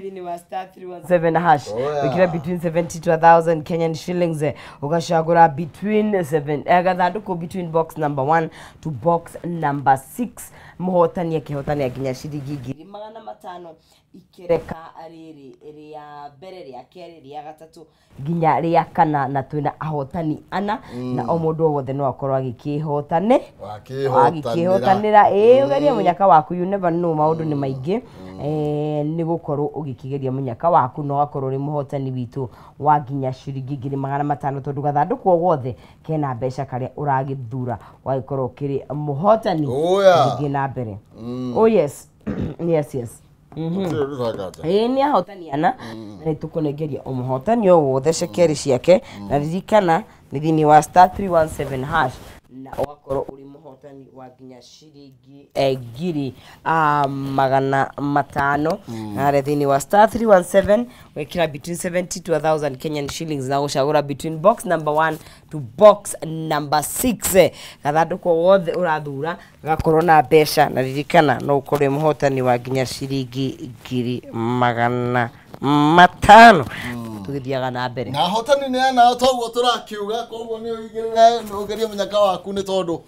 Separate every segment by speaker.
Speaker 1: Thĩinĩ wa *317# wĩkĩre between 70 to 1000 Kenyan shillings, ũgacagũra between 7 gathandũkũ between box number 1 to box number 6, mũhotani akĩhotania nginya ciringi 500,000 ikereka rĩrĩ rĩa mbere, rĩa kerĩ, rĩa gatatũ nginya rĩa kana, na twĩna ahotani ana, na o mũndũ o wothe no akorwo agĩkĩhotane.
Speaker 2: Wakĩhotanĩra.
Speaker 1: Agĩkĩhotanĩra, ĩĩ, ũgerie mũnyaka waku, you never know, maũndũ nĩ maingĩ. Nĩ gũkorwo ũgĩkĩgeria mũnyaka waku no akorwo ũrĩ mũhotani witũ wa nginya ciringi 500,000, tondũ gathandũkũ o gothe kena mbeca karĩa ũragĩthura ũgagĩkorwo ũkĩrĩ mũhotani.
Speaker 2: Oya.
Speaker 1: Gũthiĩ na mbere. Oh yes, yes.
Speaker 2: Gũtirĩ ũndũ tũranganja.
Speaker 1: Ĩĩ, nĩ ahotani ana, na nĩ tũkũnengeria o mũhotani o wothe cekeri ciake, na ririkana nĩ thĩinĩ wa *317# na ũgakorwo ũrĩ mũhotani wa nginya ciringi 500,000 harĩa thĩinĩ wa *317, wekĩra between 70 to 1000 Kenyan shillings na gũcagũra between box number 1 to box number 6, gathandũkũ o wothe ũrathura gakorwo na mbeca, na ririkana no ũkorwo wĩ mũhotani wa nginya ciringi 500,000. Tũgĩthiaga na mbere.
Speaker 2: Na ahotani nĩ ana, toguo tũrakiuga, koguo nĩ ũigĩrĩre, ũgerie mũnyaka waku, nĩ tondũ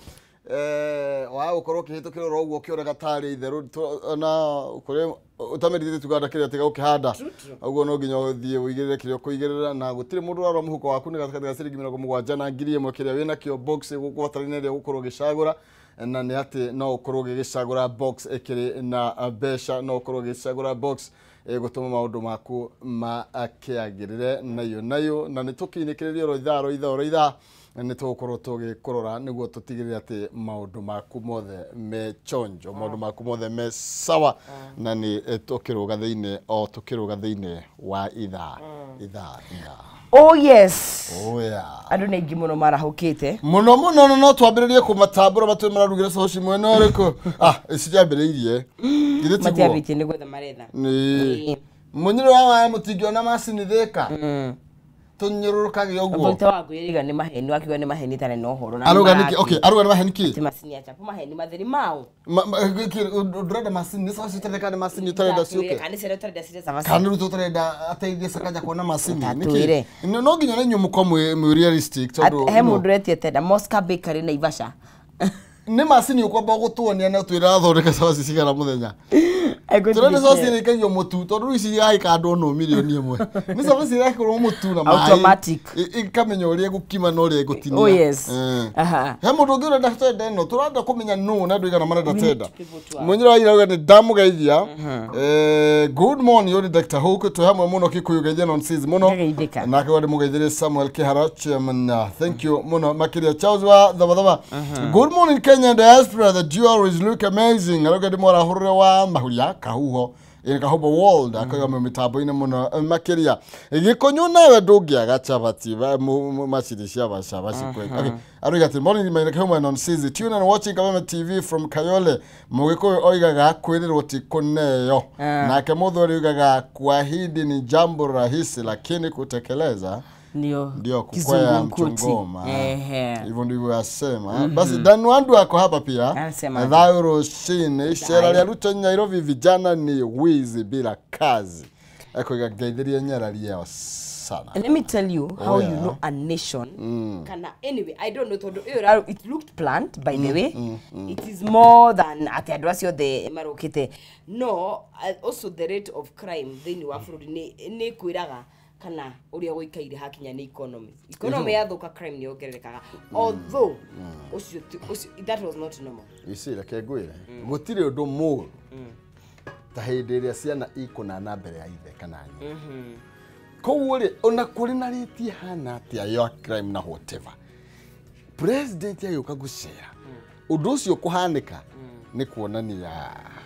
Speaker 2: wa gũkorwo ũkĩhĩtũkĩra oro ũguo ũkĩonaga tarĩ itherũ na kũrĩ ũtamerithĩtie tuganda kĩrĩa tiga ũkĩhanda ũguo, no nginya ũthiĩ ũigĩrĩre kĩrĩa ũkũigĩrĩra, na gũtirĩ mũndũ ũrarora mũhuko waku, nĩ gatagatĩ ga ciringi 70 na 1,000 kĩrĩa wĩnakĩo, box ĩgũkũbataranĩria ĩrĩa ũgũkorwo ũgĩcagũra, na nĩ atĩ no ũkorwo ũgĩgĩcagũra box ĩkĩrĩ na mbeca, no ũkorwo ũgĩcagũra box ĩgũtũma maũndũ maku makĩagĩrĩre nayo nayo, na nĩ tũkĩinĩkĩrĩria oro ithaa oro ithaa oro ithaa, nĩ tũgũkorwo tũgĩkũrora nĩguo tũtigĩrĩre atĩ maũndũ maku mothe me chonjo, maũndũ maku mothe me sawa, na nĩ tũkĩrũga thĩinĩ o tũkĩrũga thĩinĩ wa ithaa ithaa ithaa.
Speaker 1: Oh yes.
Speaker 2: Oh yeah.
Speaker 1: Andũ nĩ aingĩ mũno marahũkĩte.
Speaker 2: Mũno mũno, no twambĩrĩrie kũmatambũra matũĩ mararugĩra coci mwena ũrĩkũ. Ah, citiambĩrĩirie, githĩ tiguo?
Speaker 1: Matiambĩtie, nĩ gwetha maretha.
Speaker 2: Nĩ mũnyĩrĩ wa waya, mũtingĩona macini thĩka tũnyũrũrũkage ũguo.
Speaker 1: Victor Wangũyĩriga nĩ maheni, wakiuga nĩ maheni tarĩ na ũhoro na
Speaker 2: Aruga nĩkĩ? Okay, aruga nĩ maheni kĩ?
Speaker 1: Ti macini ya chapo, maheni matheri mao.
Speaker 2: Ndũrenda macini nĩ cabaci ũtarenda, kana macini ũtarenda ciũke?
Speaker 1: Kana nĩ ũtarenda cire cabaci.
Speaker 2: Kana rĩu tũtarenda ateithie Sakaja kuona macini nĩkĩ?
Speaker 1: Tatwĩre.
Speaker 2: No nginya na inyuĩ mũkorwo mwĩ realistic, tondũ
Speaker 1: He mũndũ ũretie tenda Mosca Bakery Naivasha.
Speaker 2: Nĩ macini ũkwamba gũtuonia na twĩra athondeka cabaci cigana mũthenya. Tũrenda cabaci ĩrĩa ĩikagio mũtu, tondũ rĩu ici irahĩka andũ ono 1 million nĩ cabaci ĩrekĩrwo mũtu na maĩ.
Speaker 1: Automatic.
Speaker 2: Ĩkamenya ũrĩa ĩgũkima na ũrĩa ĩgũtinia.
Speaker 1: Oh yes.
Speaker 2: He mũndũ ũngĩ ũrenda tenda ĩno, tũrenda kũmenya nũ na andũ igana marenda
Speaker 1: We need
Speaker 2: tenda.
Speaker 1: people to ask.
Speaker 2: Mũnyĩra wa irauga nĩ ndamũgeithia. Good morning, ũrĩ Dr. Hook, twĩ hamwe mũno Kikuyu, geithia non seas mũno.
Speaker 1: Ngageithĩka.
Speaker 2: Nake wandĩ mũgeithĩrie Samuel Kihara chairman, thank you mũno makĩria. Charles wa Thabathaba, good morning Kenya diaspora, the jewelries look amazing. Arauga ndĩ mwarahũrĩre wa mahuria kahuho ĩ kahubo world, akauga mwĩ mĩtambo-inĩ mũno, makĩria gĩkũnyũ nawe ndũngĩaga chapati macini cia cabaci kwega. Okay, arauga atĩ morning my Kihuma non seas, tune and watching Kameme TV from Kayole. Mũgĩkũyũ oigaga kwĩrĩrwo ti kũneo, nake mũthuri oigaga kuahidi ni jambo rahisi lakini kutekeleza
Speaker 1: Ndio
Speaker 2: ndio kukwea
Speaker 1: kizungumkuti.
Speaker 2: mchongoma. Hivyo ndivyo yasema. Basi Dan Wandu ako hapa pia.
Speaker 1: Anasema aje?
Speaker 2: Thayo Roshini, icera rĩa Ruto Nairobi, vijana ni wizi bila kazi, akoiga ngeithĩrie nyarari yao sana.
Speaker 1: Let me tell you how you know a nation kana, anyway, I don't know, tondu ĩyo it looked planned, by the way. It is more than atĩ andũ acio othe marũkĩte, no also the rate of crime thĩinĩ wa bũrũri nĩ kwĩraga kana ũrĩa gũikaire hakinya nĩ economy. Economy yathũka, crime nĩ yongererekaga, although ũcio ũcio that was not normal.
Speaker 2: Ici reke ngwĩre, gũtirĩ ũndũ mũũru ta hĩndĩ ĩrĩa ciana ikũnana mbere ya ithe kana nyina. Koguo rĩ, ona kũrĩ na rĩti hana atĩa ya crime na whatever, president agĩũka gũcera, ũndũ ũcio kũhanĩka nĩ kuonania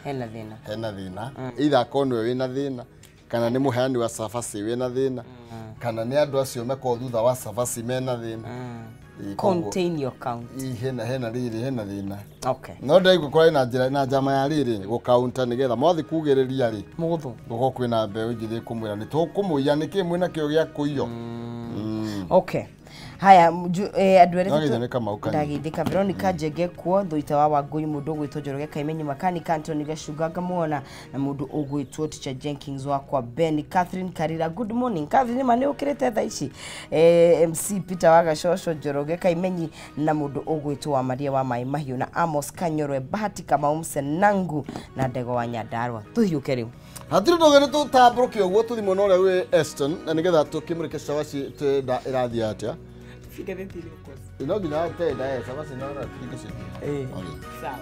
Speaker 1: hena thĩna.
Speaker 2: Hena thĩna, either akorwo nĩwe wĩna thĩna, kana nĩ mũheani wa cabaci wĩna thĩna, kana nĩ andũ acio mekorwo thutha wa cabaci mena thĩna. Ĩ, koguo,
Speaker 1: Contain your count.
Speaker 2: ĩ, hena rĩrĩ, hena thĩna. No ndaigua kũrarĩ na njĩra na njama ya rĩrĩ gũkaunta nĩgetha mwathi kugĩrĩria rĩ,
Speaker 1: Mũgũthũ.
Speaker 2: gũkorwo kwĩna mbeũ njĩthĩ kũmwĩra nĩ tũkũmũiya nĩkĩ mwĩna kĩo gĩa kũiywo.
Speaker 1: Okay. Haya andũ erĩ ndageithĩka Veronica Njenge kuo Thuita wa Wangũi mũndũ ũgwĩtwo Njoroge Kaimenyi Makanika Anthony Gacunga ngamuona na mũndũ ũgwĩtwo Teacher Jenkins wakwa Ben Catherine Karira good morning Catherine ma nĩ ũkĩrĩte thaa ici MC Peter wa Gacoco Njoroge Kaimenyi na mũndũ ũgwĩtwo wa Maria wa Mai Mahiũ na Amos Kanyorwe Bahati Kamau Msenangu na Ndego wa Nyandarua tũhiũke rĩu
Speaker 2: hatirĩ ndũgĩ nĩ tũtambũrũke ũguo tũthiĩ mwena ũrĩa wĩ Eston na nĩgetha tũkĩmũrĩke cabaci twenda ĩrathiĩ atĩa. No nginya tenda cabaci no tũringicĩtie.
Speaker 1: Sawa.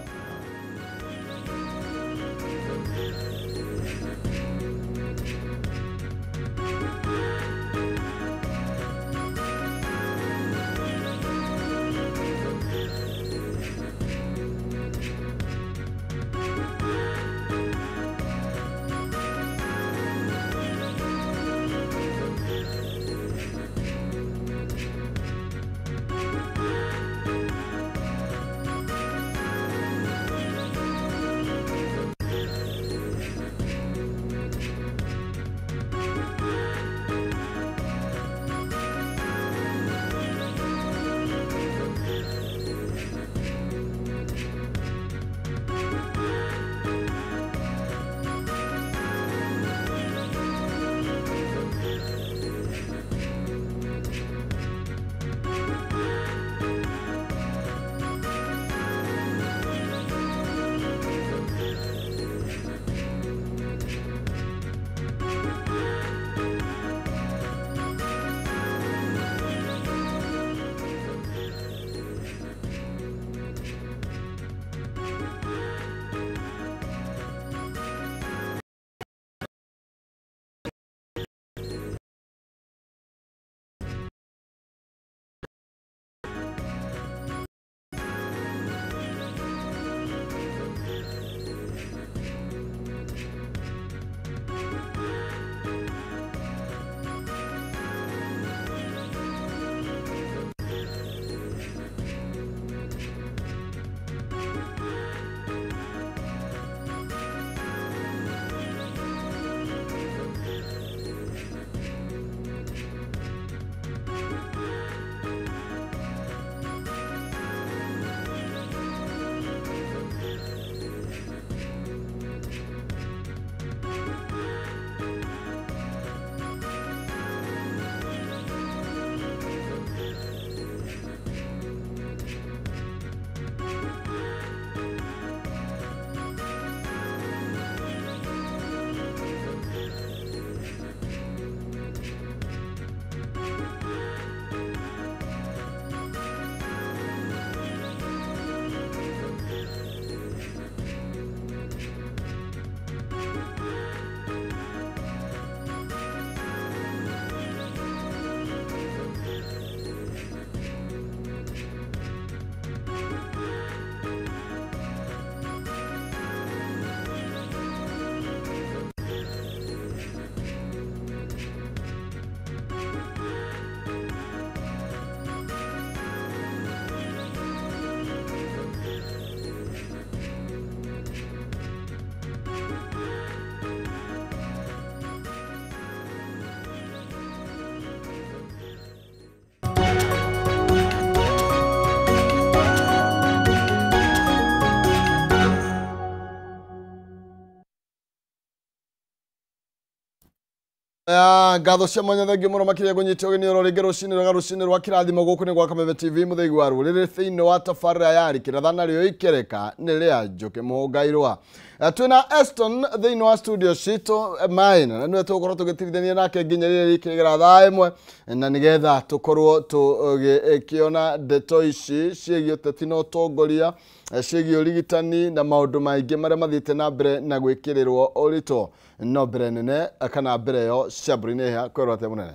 Speaker 2: Ngatho cia mwanya thengio mũno makĩria ngũnyite ũgeni oro rĩngĩ rũcinĩ rwega rũcinĩ rwa kĩrathimo gũkũ nĩ gwa Kameme TV mũthĩgi wa rũrĩrĩ thĩinĩ wa tabarĩra ya Rĩkĩratha narĩo ikereka nĩ rĩa Njũkĩ Mũhũngairwa. Twĩna Eston thĩinĩ wa studio citũ Maina na nĩwe tũgũkorwo tũgĩtirithania nake nginya rĩrĩa rĩkĩgera thaa ĩmwe na nĩgetha tũkorwo tũgĩkĩona ndeto ici ciĩgiĩ ũteti na ũtongoria ciĩgiĩ ũrigitani na maũndũ maingĩ marĩa mathiĩte na mbere na gwĩkĩrĩrwo ũritũ no mbere nene kana mbere yo Shabrine ha kwĩrwo atĩa mũnene.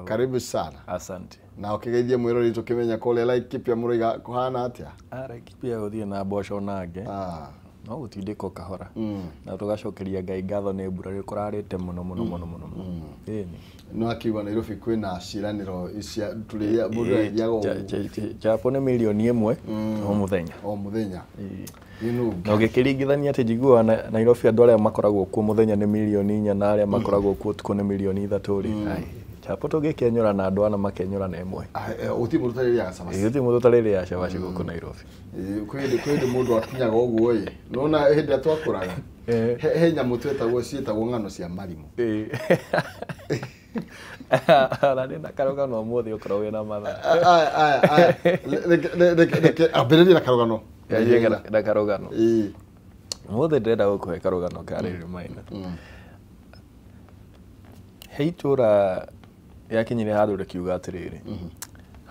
Speaker 2: Karibu sana.
Speaker 3: Asante.
Speaker 2: Na ũkĩgeithie mwĩrori tũkĩmenya kũrĩa Laikipia mũroiga kũhana atĩa?
Speaker 3: Laikipia gũthiĩ na mboco nange. No gũtindĩkwo kahora. Na tũgacokeria Ngai ngatho nĩ mbura rĩ kũrarĩte mũno mũno mũno mũno. Ĩni.
Speaker 2: No akiuga Nairobi kwĩna ciĩranĩro cia tũrĩa mũndũ athiaga ũguo.
Speaker 3: Chapo nĩ milioni ĩmwe o mũthenya.
Speaker 2: O mũthenya.
Speaker 3: Na ũgĩkĩringithania atĩ njiguaga Nairobi andũ arĩa makoragwo kuo mũthenya nĩ milioni 4 na arĩa makoragwo kuo ũtukũ nĩ milioni 3 rĩ. Chapo tũngĩkenyũra na andũ ana makenyũra na ĩmwe.
Speaker 2: Gũtirĩ mũndũ ũtarĩrĩaga cabaci.
Speaker 3: Gũtirĩ mũndũ ũtarĩrĩaga cabaci gũkũ Nairobi.
Speaker 2: Kwĩ hĩndĩ mũndũ akinyaga ũguo ĩ, nona hĩndĩ ĩrĩa twakũraga, he nyamũ twetagwo, ciĩtagwo ng'ano cia marimũ.
Speaker 3: Ona nĩ na karũgano ũmũthĩ ũkorwo wĩna mathaa.
Speaker 2: Aya, aya, aya, reke ambĩrĩria na karũgano.
Speaker 3: Yanjie na karũgano.
Speaker 2: Ĩĩ.
Speaker 3: Ũmũthĩ ndĩrenda gũkũhe karũgano ka rĩrĩ maina. He itũra rĩakinyire handũ rĩkiuga atĩrĩrĩ,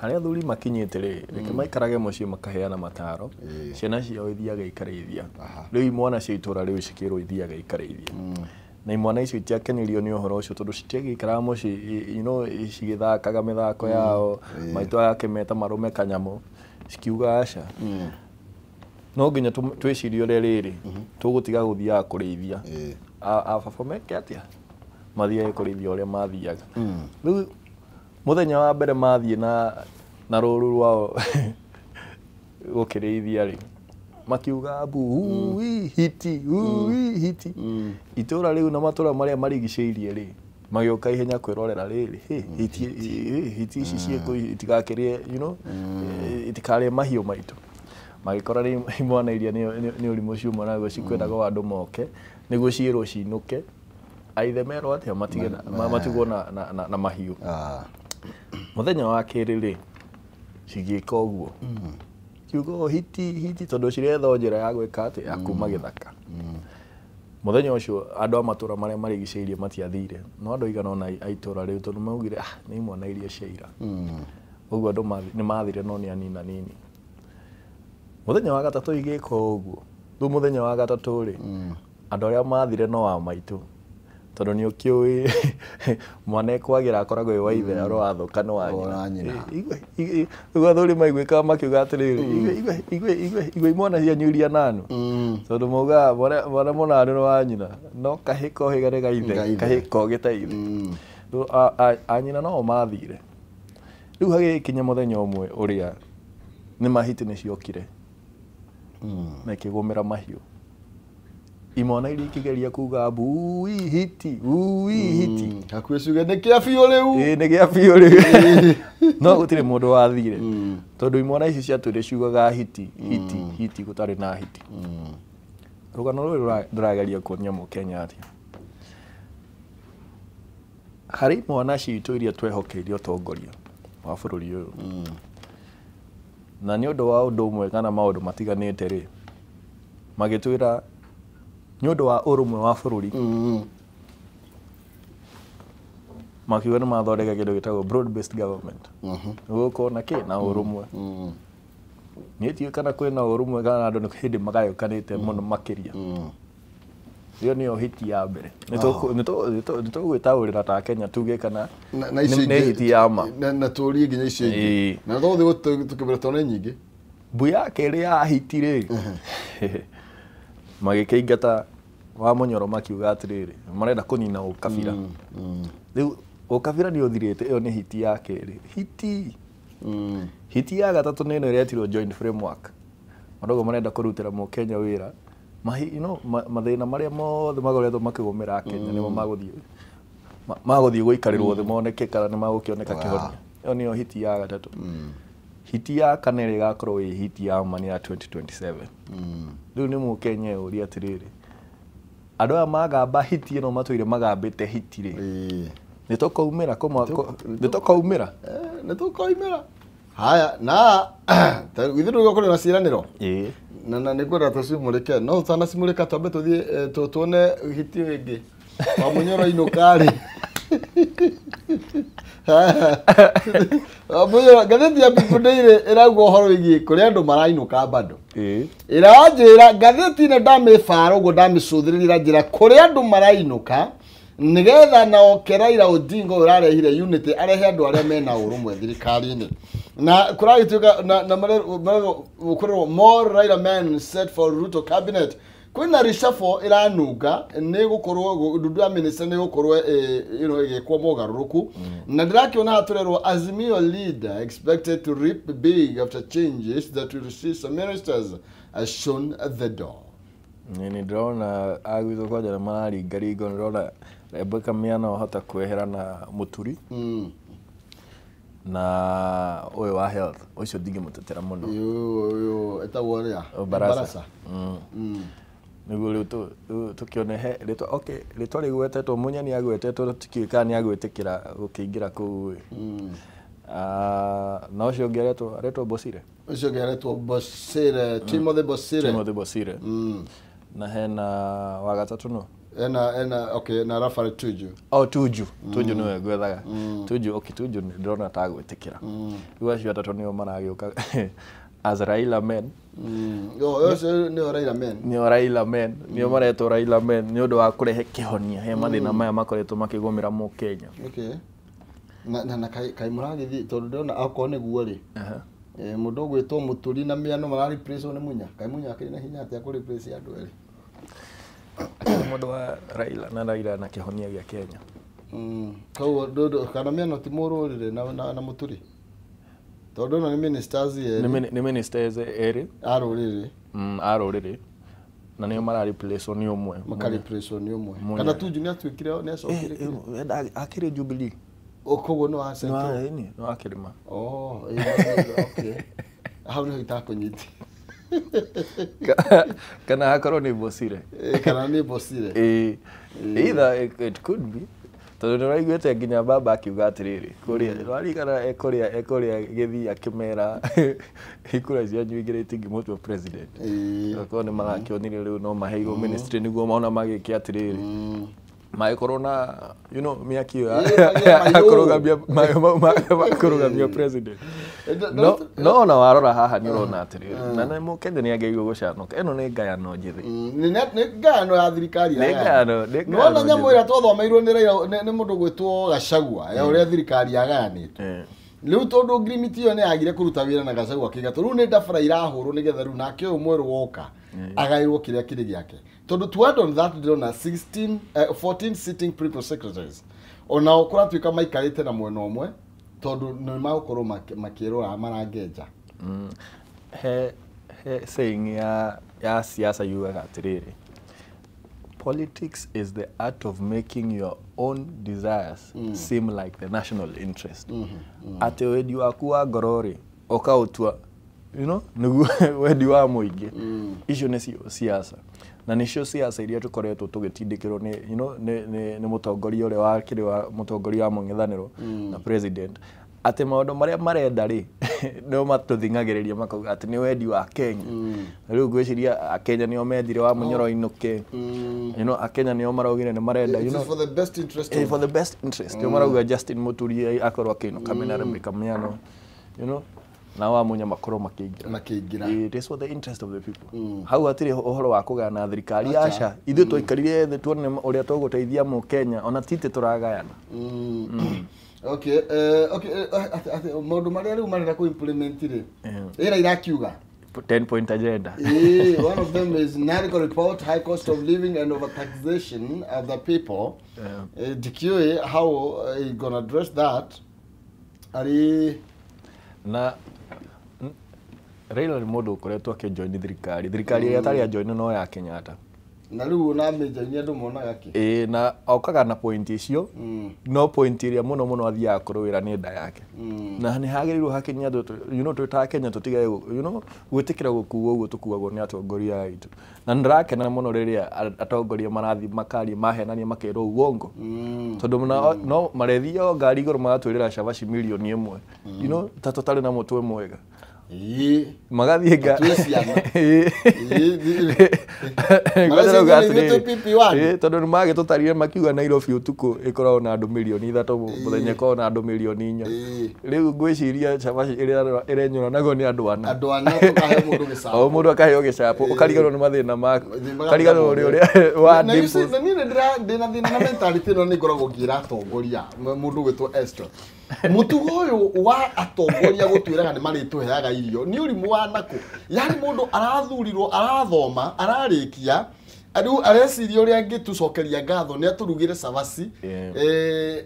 Speaker 3: harĩa athuri makinyĩte rĩ, reke maikarage mũciĩ makaheana mataro, ciana ciao ithiaga ikarĩithia. Rĩu imwana cia itũra rĩu cikĩrwo ithiaga ikarĩithia, na imwana icio itiakenirio nĩ ũhoro ũcio tondũ citiagĩikaraga mũciĩ cigĩthakaga mĩthako yao, maitũ agakĩmeta marũme kanyamũ, cikiuga aca, no nginya twĩcirie ũrĩa rĩrĩ tũgũtiga gũthiaga kũrĩithia. A baba meke atĩa, mathiage kũrĩithia ũrĩa mathiaga. Rĩu mũthenya wa mbere mathiĩ na rũru rwao gũkĩrĩithia rĩ, makiuga mbu, ui hiti, ui hiti. Itũra rĩu na matũra marĩa marigicĩirie rĩ, magĩũka ihenya kwĩrorera rĩrĩ, hĩ, hiti hĩ, hiti ici ciĩkũ itigakĩrĩe itikarĩe mahiũ maitũ. Magĩkora rĩ imwana iria nĩ ũrimũ ciuma naguo, cikwendaga o andũ moke nĩguo ciĩrwo cinũke, aithe merwo atĩa, matige matigwo na mahiũ. Mũthenya wa kerĩ rĩ, cigĩka ũguo, kiuga o hiti hiti, tondũ ciretha o njĩra ya gwĩka atĩ ya kuma gĩthaka. Mũthenya ũcio andũ a matũra marĩa marigicĩirie matiathire, no andũ aigana ũna a itũra rĩu, tondũ maugire, ah, nĩ imwana iria cia ira. Ũguo andũ nĩ mathire, no nĩ anini anini. Mũthenya wa gatatũ igĩka o ũguo. Rĩu mũthenya wa gatatũ rĩ, andũ arĩa mathire no a maitũ, tondũ nĩ ũkĩũĩ mwana ekwagĩra akoragwo ĩ wa ithe, arĩ wathũka nĩ wa
Speaker 2: Wa nyina.
Speaker 3: Rĩu athuri maiguĩkaga makiuga atĩrĩrĩ, igwe igwe igwe igwe imwana cianyu iria nanu, tondũ maugaga mwana mũnanu nĩ wa nyina, no kahĩ kohĩga nĩ ga ithe.
Speaker 2: Ga ithe.
Speaker 3: Kahĩ kogĩ ta ithe. Rĩu a nyina no mathire. Rĩu hagĩkinya mũthenya ũmwe ũrĩa nĩ mahiti nĩ ciokire na ikĩgũmĩra mahiũ. Imwana iria ikĩgeria kuga mbu, ui hiti, ui hiti.
Speaker 2: Hakuhĩ ciuge nĩ kĩa biũ rĩu.
Speaker 3: Ĩĩ, nĩ gĩa biũ rĩu, no gũtirĩ mũndũ wathire, tondũ imwana ici ciatũire ciugaga hiti hiti hiti, gũtarĩ na hiti. Rũgano rũrũ ndĩrageria kuonia mũkenya atĩa, harĩ imwana citũ iria twehokeire ũtongoria wa bũrũri ũyũ, na nĩ ũndũ wa ũndũ ũmwe kana maũndũ matiganĩte rĩ, magĩtwĩra nĩ ũndũ wa ũrũmwe wa bũrũri, makiuga nĩ mathondeka kĩndũ gĩtagwo broad based government nĩguo gũkorwo na kĩ na ũrũmwe. Niĩ ndiũĩ kana kwĩna ũrũmwe kana andũ nĩ hĩndĩ magayũkanĩte mũno makĩria. Ĩyo nĩyo hiti ya mbere. Nĩ tũgwĩtaũrĩra ta Kenya tuge kana
Speaker 2: na icio
Speaker 3: nĩ
Speaker 2: ingĩ
Speaker 3: hiti ya ma.
Speaker 2: Na tũrie nginya icio ingĩ. Na tũgũthiĩ tũkĩmĩra tondũ nĩ nyingĩ.
Speaker 3: Mbu ya kerĩ ya hiti rĩ, magĩkĩingata wa Mũnyoro, makiuga atĩrĩrĩ, marenda kũnina ũkabira. Rĩu ũkabira nĩ ũthirĩte. Ĩyo nĩ hiti ya kerĩ. Hiti hiti ya gatatũ nĩ ĩno ĩretirwo joint framework. Madogo marenda kũrutĩra mũkenya wĩra mahi, mathĩna marĩa mothe makoretwo makĩgũmĩra Kenya nĩmo magũthiĩ magũthiĩ gũikarĩrwo thĩ moneke kana nĩ magũkĩoneka kĩhonia. Ĩyo nĩyo hiti ya gatatũ. Hiti ya kana ĩrĩa ĩgakorwo ĩ hiti ya ma nĩ ya 2027. Rĩu nĩ mũkenya ũria atĩrĩrĩ, andũ aya magamba hiti ĩno matũire magambĩte hiti rĩ, nĩ tũkaumĩra nĩ tũkaumĩra?
Speaker 2: Nĩ tũkoimĩra. Haya, na ithuĩ ndũgũkorwo na ciĩranĩro.
Speaker 3: Ĩĩ.
Speaker 2: Na nĩ ngwenda tũcimũrĩke, no tũtanacimũrĩka twambe tũthiĩ tuone hiti ĩyo ĩngĩ wa Mũnyoro inũka rĩ. Wa Mũnyoro, ngathĩti ya People Daily ĩrauga ũhoro wĩgiĩ kũrĩa andũ marainũka bado. Ĩranjĩra ngathĩti ĩno ndamĩbara ũguo ndamĩcũthĩrĩria, ĩranjĩra kũrĩa andũ marainũka nĩgetha nao Raila Odinga ũyũ ũrarehire unity arehe andũ arĩa mena ũrũmwe thirikari-inĩ, na kũragĩtuĩka na kũrerwo more Raila men set for Ruto cabinet. Kwĩna reshuffle ĩranunga, nĩ gũkorwo ndundu ya minister nĩ gũkorwo ĩgĩkwo mogarũrũku, na ndĩrakĩona haha tũrerwo Azimio leader expected to reap big after changes that will see some ministers as shown the door.
Speaker 3: Nĩ ndĩrona agwitũ kwanja nĩ mararingaringo, ndĩrona Rebecca Miano ahota kwehera na Mũturi na ũyũ wa health ũcio ndingĩmũtetera mũno.
Speaker 2: Ũyũ etagwo ũrĩa?
Speaker 3: Barasa. Nĩguo rĩu tũkĩone he rĩtwa, okay, rĩtwa rĩgwetetwo Munya nĩ agwetetwo, tũtikĩũĩ kana nĩ agwĩtĩkĩra gũkĩingĩra kũu ĩ. Na ũcio ũngĩ aretwo Bosire.
Speaker 2: Ũcio ũngĩ aretwo Bosire, Timothy Bosire.
Speaker 3: Timothy Bosire. Na hena wa gatatũ no?
Speaker 2: Ena okay, na Rafael Tuju.
Speaker 3: Oh, Tuju. Tuju nĩwe ngwethaga. Tuju, okay, Tuju ndĩrona ta agwĩtĩkĩra. Rĩu acio atatũ nĩo maragĩũka as Raila men.
Speaker 2: Ũcio nĩo Raila men.
Speaker 3: Nĩo Raila men, nĩo maretwo Raila men nĩ ũndũ wa kũrehe kĩhonia he mathĩna maya makoretwo makĩgũmĩra mũkenya.
Speaker 2: Okay. Na kaĩ mũragĩthiĩ tondũ ndĩrona akorwo nĩguo rĩ. Mũndũ ũgwĩtwo Mũturi na Miano mara replace nĩ Munya. Kaĩ Munya akĩrĩ na hinya atĩa kũ replace andũ erĩ?
Speaker 3: Akĩrĩ mũndũ wa Raila na Raila na kĩhonia gĩa Kenya.
Speaker 2: Koguo kana Miano ti mũrũrĩrĩ na Mũturi? Tondũ ĩno nĩ ministers erĩ.
Speaker 3: Nĩ ministers erĩ.
Speaker 2: A rũrĩrĩ.
Speaker 3: A rũrĩrĩ. Na nĩo mara replace nĩ ũmwe.
Speaker 2: Maka replace nĩ ũmwe. Kana Tuju nĩ atuĩkire nĩ acokire.
Speaker 3: Akĩrĩ Jubilee.
Speaker 2: Koguo nĩ wa Central.
Speaker 3: Nĩ wa Kĩrĩma.
Speaker 2: Oh, okay. Hau nĩho itakũnyita.
Speaker 3: Kana hakorwo nĩ Bosire.
Speaker 2: Kana nĩ Bosire.
Speaker 3: Either it could be. Tondũ nĩũraiguĩte nginya baba akiuga atĩrĩrĩ, kũrĩa nĩwaririkana ekũrĩa gĩthii akĩmera ikura cianyu igĩrĩ itingĩmũtua president. Okorwo nĩ marakĩonire rĩu no maheirwo ministry nĩguo mona magĩke atĩrĩrĩ. Magĩkorwo na you know mĩaki ĩyo ya kũrũgamia president. No ona warora haha nĩ ũrona atĩrĩrĩ, na nĩ mũkenya nĩ agĩrĩirwo gũcanũka. Ĩno nĩ ngayano njĩthĩ.
Speaker 2: Nĩ ngayano ya thirikari.
Speaker 3: Nĩ ngayano.
Speaker 2: Nĩwona nyamũ ĩrĩa twathomeirwo nĩ Raila nĩ mũndũ gwĩtwo Gachagua ya ũrĩa thirikari yagayanĩtwo. Rĩu tondũ ngirimiti ĩyo nĩ yagire kũruta wĩra na Gachagua akĩigatwo, rĩu nĩ ndabara irahũrwo nĩgetha rĩu nake ũyũ mwerũ woka agaĩrwo kĩrĩa kĩrĩ gĩake. Tondũ to add on that ndĩrona 14 sitting principal secretaries onao kũratuĩka maikarĩte na mwena ũmwe tondũ nĩ magũkorwo makĩrora marangenja.
Speaker 3: He saying ya siasa yugaga atĩrĩrĩ, politics is the art of making your own desires seem like the national interest. Atĩ wendi waku wa ngoro rĩ ũkaũtua, you know, nĩguo wendi wa mũingĩ. Icio nĩcio siasa. Na nĩcio siasa iria tũkoretwo tũgĩtindĩkĩrwo nĩ, you know, nĩ mũtongoria ũrĩa wakĩrĩ wa mũtongoria wa mũng'ethanĩro na president. Atĩ maũndũ marĩa marenda rĩ nĩo matũthing'agĩrĩria makauga atĩ nĩ wendi wa Kenya. Rĩu ngwĩciria Akenya nĩo mendire wa Munyoro ainũke. You know, Akenya nĩo maraugire nĩ marenda, you know,
Speaker 2: for the best interest.
Speaker 3: For the best interest. Nĩo marauga Justin Muturi akorwo akĩinũka mena Rebecca Miano, you know, na wa Munya makorwo makĩingĩra. It is for the interest of the people. Hau hatirĩ ũhoro wa kũgayana thirikari, aca. Ithuĩ twaikarire thĩ tuone ũrĩa tũgũteithia mũkenya, ona titĩ tũragayana.
Speaker 2: Okay, okay, maũndũ marĩa rĩu marenda kũ implement rĩ, ĩra irakiuga
Speaker 3: 10 point agenda.
Speaker 2: One of them is NARICO report, high cost of living and overtaxation of the people. DQA, how are you gonna address that? Ari
Speaker 3: na Raila nĩ mũndũ ũkoretwo akĩjoin thirikari. Thirikari ĩrĩa atarĩ ajoin no ya Kenyatta.
Speaker 2: Na rĩu ona amĩjoini andũ monaga kĩ?
Speaker 3: Ĩĩ, na okaga na point icio, no point ĩrĩa mũno mũno athiaga kũrũĩra nĩ nda yake. Na nĩ hagĩrĩirwo hakinya andũ, you know, twĩ ta Kenya tũtige, you know, gwĩtĩkĩra gũkuo ũguo tũkuagwo nĩ atongoria aitũ. Na nĩ ndĩrakena mũno rĩrĩa atongoria marathiĩ makaria mahenania makerwo uongo. Tondũ no marethiĩ o ngari igũrũ magatwĩrĩra cabaci mirioni 1. You know, ta tũtarĩ na mũtwe mwega. Magathiĩ tondũ nĩ magĩtũtarire makiuga Nairobi ũtukũ ĩkoragwo na andũ mirioni 3, mũthenya ĩkoragwo na andũ mirioni 4. Rĩu ngwĩciria cabaci ĩrĩa ĩrenyũranagwo nĩ andũ ana.
Speaker 2: Andũ ana tũkahe mũndũ gĩcapo.
Speaker 3: O mũndũ akaheo gĩcapo, ũkariganĩrwo nĩ mathĩna maku. Ũkariganĩrwo nĩ ũrĩa wa
Speaker 2: dimples. Na niĩ ndĩna thĩna na mentality ĩno nĩ ngoragwo ngĩra atongoria, mũndũ ũgwĩtwo Esther. Mũtugo ũyũ wa atongoria gũtwĩraga nĩ marĩtũheaga irio nĩ ũrimũ wa nakũ. Yaani mũndũ arathurirwo, arathoma, ararĩkia, rĩu areciria ũrĩa angĩtũcokeria ngatho nĩ atũrugĩre cabaci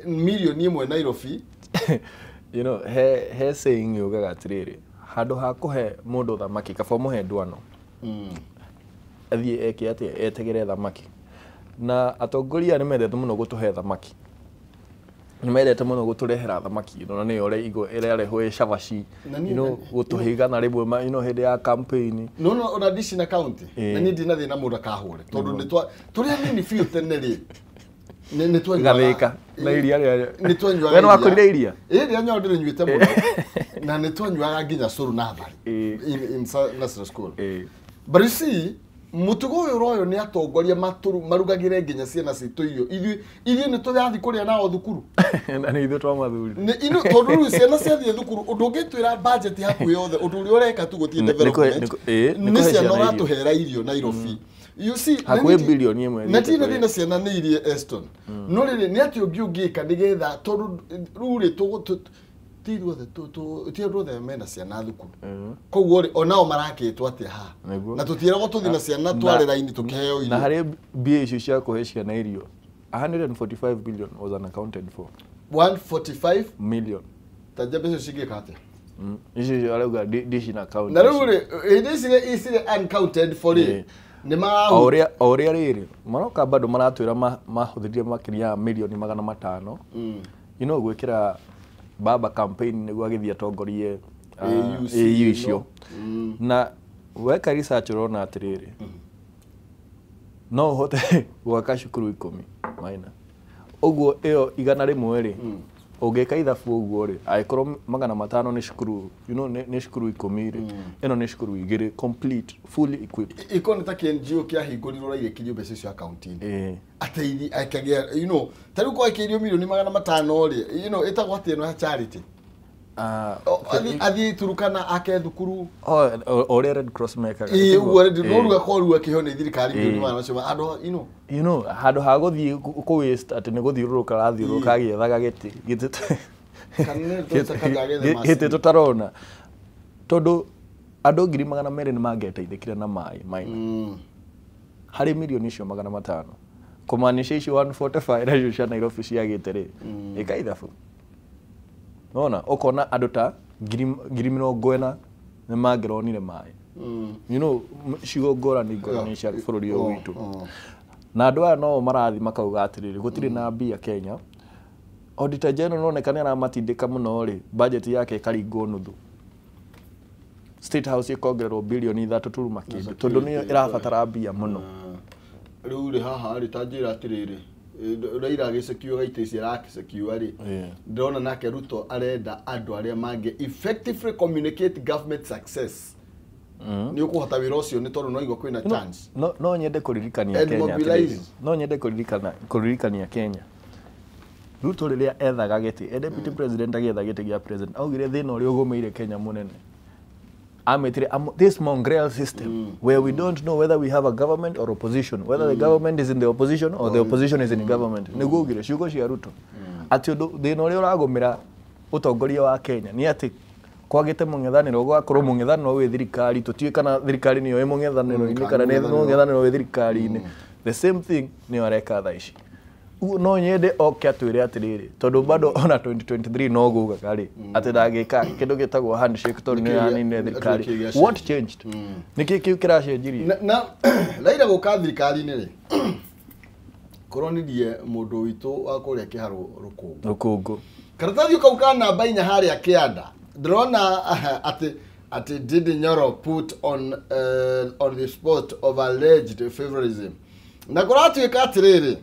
Speaker 2: mirioni 1 Nairobi.
Speaker 3: You know, he saying yugaga atĩrĩrĩ, handũ ha kũhe mũndũ thamaki kaba ũmũhe ndwano. athiĩ eke atĩa, etegere thamaki. Na atongoria nĩ mendete mũno gũtũhe thamaki, nĩ mendete mũno gũtũrehera thamaki ĩno, na nĩyo ũrĩa ĩrarehwo ĩ cabaci, gũtũhe 100 hĩndĩ ya campaign.
Speaker 2: No ona ndici na county na niĩ ndina thĩna mũndũ akahũre tondũ nĩ tũrĩa nini biũ tene rĩ nĩ
Speaker 3: twanyuaga na iria rĩa
Speaker 2: nĩ twanyuaga.
Speaker 3: We nĩ wakũrire iria?
Speaker 2: Ĩ rĩa nyondo ndĩrĩnyuĩte mũno na nĩ twanyuaga nginya cũrũ na tharĩ in nursery school. But you see, mutugo ũyũ ũroywo nĩ atongoria marugagĩre nginya ciana citũ irio. Ithuĩ nĩ tũrathiĩ kũrĩa nao thukuru.
Speaker 3: Na nĩ ithuĩ twamathurire.
Speaker 2: Tondũ rĩu ciana ciathiĩ thukuru, ũndũ ũngĩtwĩra budget hakuhĩ yothe, ũndũ ũrĩa ũreka tu gũtirĩ development, nĩ ciana ũratũhera irio Nairobi. You see,
Speaker 3: hakuhĩ bilioni ĩmwe.
Speaker 2: Na ti na ciana nĩ irie Eston. No rĩrĩ nĩ atĩ ũngĩ ũngĩka nĩgetha tondũ rĩu rĩ ti andũ othe mena ciana thukuru, koguo rĩ onao marakĩtwo atĩa haha na tũtiĩragwo tũthiĩ na ciana tware raini tũkĩheo irio.
Speaker 3: Na harĩ mbia icio cia kũhe ciana irio, 145 billion was unaccounted for.
Speaker 2: 145
Speaker 3: million.
Speaker 2: Ta njambe icio cingĩka atĩa?
Speaker 3: Icio arauga ndici na count.
Speaker 2: Na rĩu rĩ hĩndĩ ici uncounted for rĩ nĩ
Speaker 3: o ũrĩa rĩrĩ maroka bado maratwĩra mahũthĩrire makĩria ya milioni 500 gwĩkĩra baba campaign nĩguo agĩthiĩ atongorie AU icio. Na weka research ũrona atĩrĩrĩ, no ũhote gwaka cukuru 10 maina. Ũguo ĩyo 100 rĩ, ũngĩka ithabu ũguo rĩ, angĩkorwo 500 nĩ cukuru, nĩ cukuru 10 rĩ, ĩno nĩ cukuru 2 complete, fully equipped.
Speaker 2: Ĩkorwo nĩ ta KNGO kĩahingũrirwo rairĩkirio mbeca icio akaunti-inĩ. Ateithi akagĩa, ta rĩu kwakĩirio milioni 500 rĩ, ĩtagwo atĩ ĩno ya charity. Athiĩ Turukana ake thukuru.
Speaker 3: O ũrĩa Red Cross mekaga.
Speaker 2: Ĩĩ ũguo no rĩu akorwo rĩu akĩheo nĩ thirikari milioni 500 andũ,
Speaker 3: handũ ha gũthiĩ kũ waste atĩ nĩ gũthiũrũrũka arathiũrũrũka agĩethaga gĩtĩ gĩtĩ tũtarona, tondũ andũ 200,000 nĩ mangĩateithĩkire na maĩ maina harĩ milioni icio 500, kũmaanisha icio 145 nacio cia Nairobi ciagĩte rĩ, ĩka ithabu. Nona ũkona andũ ta 40,000 nĩ mangĩronire maĩ. Cigo ngũrani ngũrani cia bũrũri ũyũ witũ. Na andũ aya no marathiĩ makauga atĩrĩrĩ, gũtirĩ na mbia Kenya. Auditor General noneka nĩ aramatindĩka mũno rĩ, budget yake ĩkaringwo nuthu. State House ĩkongererwo bilioni 3 turuma kĩndũ, tondũ nĩyo ĩrabatara mbia mũno.
Speaker 2: Rĩu rĩ haha rĩ ta njĩra atĩrĩrĩ, Raila agĩcekiuga itĩ ici arakĩcekiuga rĩ, ndĩrona nake Ruto arenda andũ arĩa mangĩ effectively communicate government success. Nĩ ũkũhota wĩra ũcio nĩ tondũ no igua kwĩna chance.
Speaker 3: No nyende kũririkania Kenya. No nyende kũririkania Kenya. Ruto rĩrĩa ethaga gĩtĩ, e deputy president agĩetha gĩtĩ gĩa president, augire thĩna ũrĩa ũgũmĩire Kenya mũnene. Ametire this mongrel system where we don't know whether we have a government or opposition, whether the government is in the opposition or the opposition is in the government. Nĩguo augire ciugo cia Ruto. Atĩ ũndũ thĩna ũrĩa ũragũmĩra ũtongoria wa Kenya nĩ atĩ kwagĩte mũng'ethanĩro, gwakorwo mũng'ethanĩro wĩ thirikari, tũtiũĩ kana thirikari nĩyo ĩ mũng'ethanĩro-inĩ kana nĩ mũng'ethanĩro wĩ thirikari-inĩ. The same thing nĩyo areka thaa ici. No nyende oke atwĩre atĩrĩrĩ, tondũ bado ona 2023 no gugaga rĩ, atĩ ndangĩka kĩndũ gĩtagwo handshake tondũ nĩ yaninire thirikari. What changed? Nĩkĩ kĩu kĩracenjirie?
Speaker 2: Na Raila gũka thirikari-inĩ rĩ, kũronirie mũndũ witũ wa kũrĩa Kĩharũ rũkũngũ. Karatathi kau ka namba 4 harĩa kĩanda, ndĩrona atĩ Ndindi Nyoro put on the spot of alleged favorism. Na kũratuĩka atĩrĩrĩ,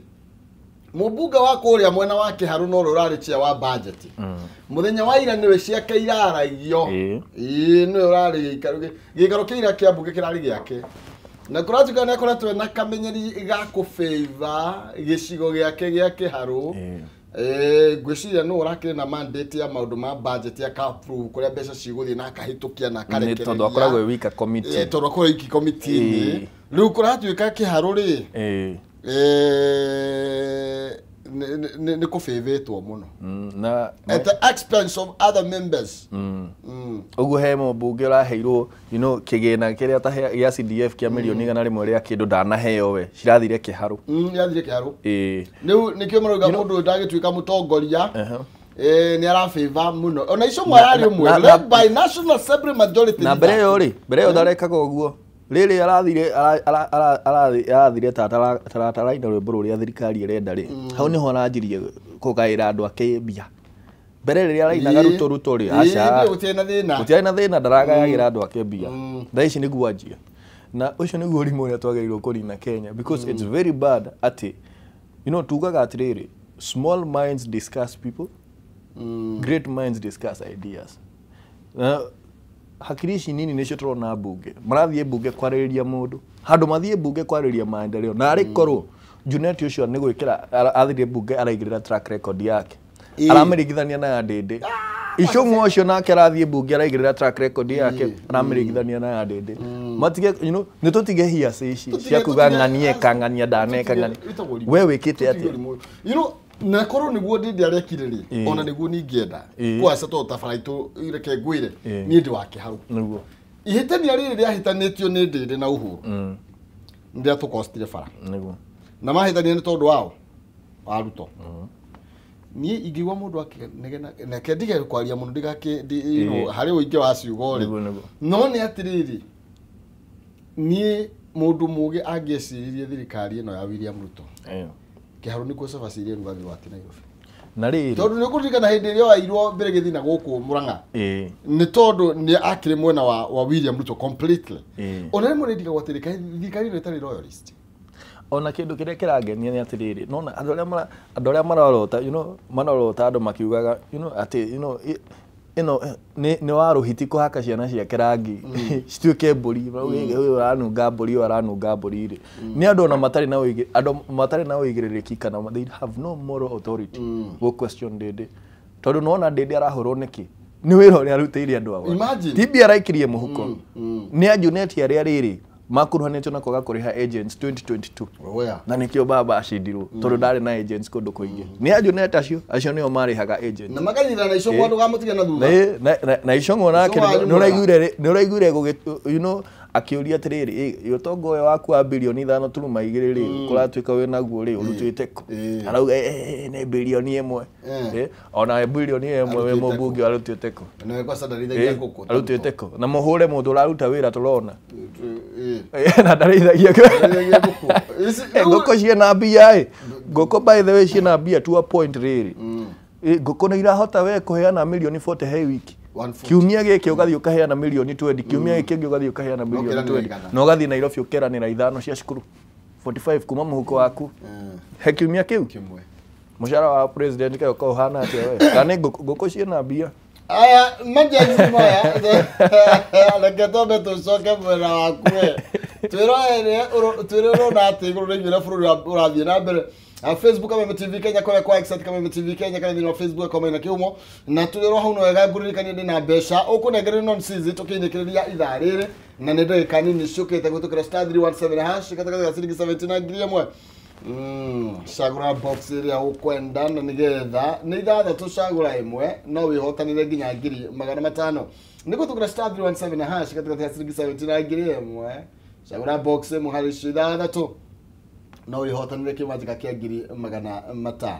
Speaker 2: mũmbunge wa kũrĩa mwena wa Kĩharũ no ũrĩa ũrarĩ chair wa budget. Mũthenya wa ira nĩwe ciake iraragio. Ĩĩ nĩwe ũrarĩ gĩikaro kĩa ira kĩa mbunge kĩrarĩ gĩake. Na kũratuĩka nĩ akoretwo na kamenyeri ga kũfavor gĩcigo gĩake gĩa Kĩharũ. Ngwĩciria nũ ũrakĩrĩ na mandate ya maũndũ ma budget ya approve kũrĩa mbeca cigũthiĩ na akahĩtũkia na akarekereria.
Speaker 3: Tondũ akoragwo wika committee.
Speaker 2: Tondũ akoragwo wiki committee-inĩ. Rĩu kũratuĩka Kĩharũ rĩ, nĩ kũbĩbĩtwo mũno
Speaker 3: na
Speaker 2: at the expense of other members.
Speaker 3: Ũguo he mũmbunge ũraheirwo kĩgĩna kĩrĩa ta gĩa CDF kĩa milioni 100 rĩa kĩndũ ndanaheo we, cirathire Kĩharũ.
Speaker 2: Yathire Kĩharũ. Rĩu nĩkĩo marauga mũndũ ũyũ ndagĩtuĩka mũtongoria, nĩ arafavor mũno. Ona icio mwararĩ ũmwe led by National Assembly majority.
Speaker 3: Na mbere ĩyo rĩ, mbere ĩyo ndarekaga ũguo. Rĩrĩ arathire arathire taratara-inĩ rwĩmbo rũrĩa thirikari ĩrenda rĩ, hau nĩho aranjirie kũgaĩra andũ ake mbia. Mbere rĩrĩa arainaga Ruto Ruto rĩ, aca
Speaker 2: gũtiarĩ na thĩna.
Speaker 3: Gũtiarĩ na thĩna, ndaragayagĩra andũ ake mbia. Thaa ici nĩguo anjia. Na ũcio nĩguo ũrimũ ũrĩa twagĩrĩirwo kũnina Kenya, because it's very bad atĩ, you know, tugaga atĩrĩrĩ, small minds discuss people, great minds discuss ideas. Na hakiri ici nini nĩcio tũrona mbunge marathiĩ mbunge kwarĩrĩria mũndũ handũ mathiĩ mbunge kwarĩrĩria maendeleo, na arĩ korwo Junet ũcio nĩ gwĩkĩra athire mbunge araigĩrĩra track record yake, aramĩringithania na ya Ndĩndĩ. Icũng'wa ũcio nake arathiĩ mbunge araigĩrĩra track record yake, aramĩringithania na ya Ndĩndĩ. Matige, you know, nĩ tũtige hiaca ici cia kuga ng'anie ka ng'ania ndaneka ng'ania. We wĩkĩte atĩa?
Speaker 2: You know, na korwo nĩguo Ndĩndĩ arekire rĩ, ona nĩguo ningĩenda kwaca tondũ ta bara itũ, reke ngwĩre, niĩ ndĩ wa kĩharũ.
Speaker 3: Nĩguo
Speaker 2: ihĩtania rĩrĩ rĩahĩtanĩtio nĩ Ndĩndĩ na Uhuru nĩ rĩatũkostire bara.
Speaker 3: Nĩguo
Speaker 2: na mahĩtania nĩ tondũ wao wa Ruto. Niĩ ingĩigua mũndũ akĩnegena, reke ndige kwaria mũno ndigakĩ harĩ ũingĩ wa ciugo rĩ, no nĩ atĩrĩrĩ, niĩ mũndũ mũgĩ angĩeciririe thirikari ĩno ya William Ruto kĩharũ nĩkuo cabacirie rũgathĩ rwake Nairobi.
Speaker 3: Na rĩrĩ
Speaker 2: tondũ nĩ ũkũririkana hĩndĩ ĩrĩa wairwo mbere gĩthina gũkũ Murang'a, nĩ tondũ nĩ akĩrĩ mwena wa William Ruto completely. Ona rĩmwe nĩ ndigagwo atĩrĩ, kaĩ thirikari ĩno ĩtarĩ loyalist?
Speaker 3: Ona kĩndũ kĩrĩa kĩrangenia nĩ atĩrĩrĩ, nona andũ arĩa marorota, you know, marorota andũ makiugaga, you know, atĩ, you know, ĩno nĩ wa rũhiti kũhaka ciana ciake rangi cituĩke mbũri, ũyũ ũranunga mbũri, ũyũ aranunga mbũri rĩ, nĩ andũ ona matarĩ na ũigĩ, andũ matarĩ na ũigĩrĩrĩki, kana they have no moral authority gũ question Ndĩndĩ, tondũ nĩwona Ndĩndĩ arahũrwo nĩkĩ? Nĩ wĩra ũrĩa arutĩire andũ awa. Ti mbia araikirie mũhuko, nĩ anjuneti arĩa rĩrĩ makuruhanĩtio na kwaga kũrĩha agents 2022, na nĩkĩo baba acindirwo tondũ ndarĩ na agents kũndũ kũingĩ. Nĩ anjuneti acio, acio nĩo marĩhaga agents
Speaker 2: na makanyitana na Icũng'wa, ndũkamũtige na thutha.
Speaker 3: Na Icũng'wa nake nĩ ũraiguire, you know, akĩũria atĩrĩrĩ, ũtonga ũyũ waku wa bilioni 5.2 rĩ, kũratuĩka wĩ naguo rĩ, ũrutĩte kũ? Arauga nĩ bilioni 1. Ona bilioni 1 wĩ mũmbunge arutĩte kũ? Arutĩte kũ? Na mũhũre mũndũ ũraruta wĩra tũrona. Na ndarĩithagia ngũkũ. Ngũkũ ciĩna mbia ĩ. Ngũkũ by the way ciĩna mbia to a point rĩrĩ. Ngũkũ nĩ irahota we kũheana milioni 40 he wiki. Kiumia gĩkĩ ũgathiĩ ũkaheana milioni 20, kiumia gĩkĩ kĩngĩ ũgathiĩ ũkaheana milioni 20, na ũgathiĩ Nairobi ũkeranĩra 5 cia cukuru 45 kuma mũhuko waku he kiumia kĩu. Mũcara wa president kaĩ ũkoragwo ũhana atĩa we? Kana nĩ ngũkũ ciĩna mbia?
Speaker 2: Aya majenzi maya, reke twambe tũcoke mwena waku we, twĩrore twĩre ũrona atĩ igũrũ rĩgiĩ ũrĩa bũrũri ũrathiĩ na mbere. Facebook Kameme TV Kenya, kũrĩa kwa X Kameme TV Kenya, kana thĩinĩ wa Facebook Kameme na Kĩhumo, na tũrĩ hau no wega ngũririkanie ndĩ na mbeca ũkũnengererio non sizi tũkĩinĩkĩrĩria ithaa rĩrĩ, na nĩ ndagĩka nini ciũkĩte gwĩtũkĩra *317# gatagatĩ ga ciringi 70 na 1000. Cagũra box ĩrĩa ũkwenda, na nĩgetha nĩ 6 cagũra ĩmwe no wĩhotanĩre nginya 500,000. Nĩ gwĩtũkĩra *317# gatagatĩ ga ciringi 70 na 1000, cagũra box ĩmwe harĩ icio 6 no wĩhotanĩre kĩmanjĩka kĩa 500,000.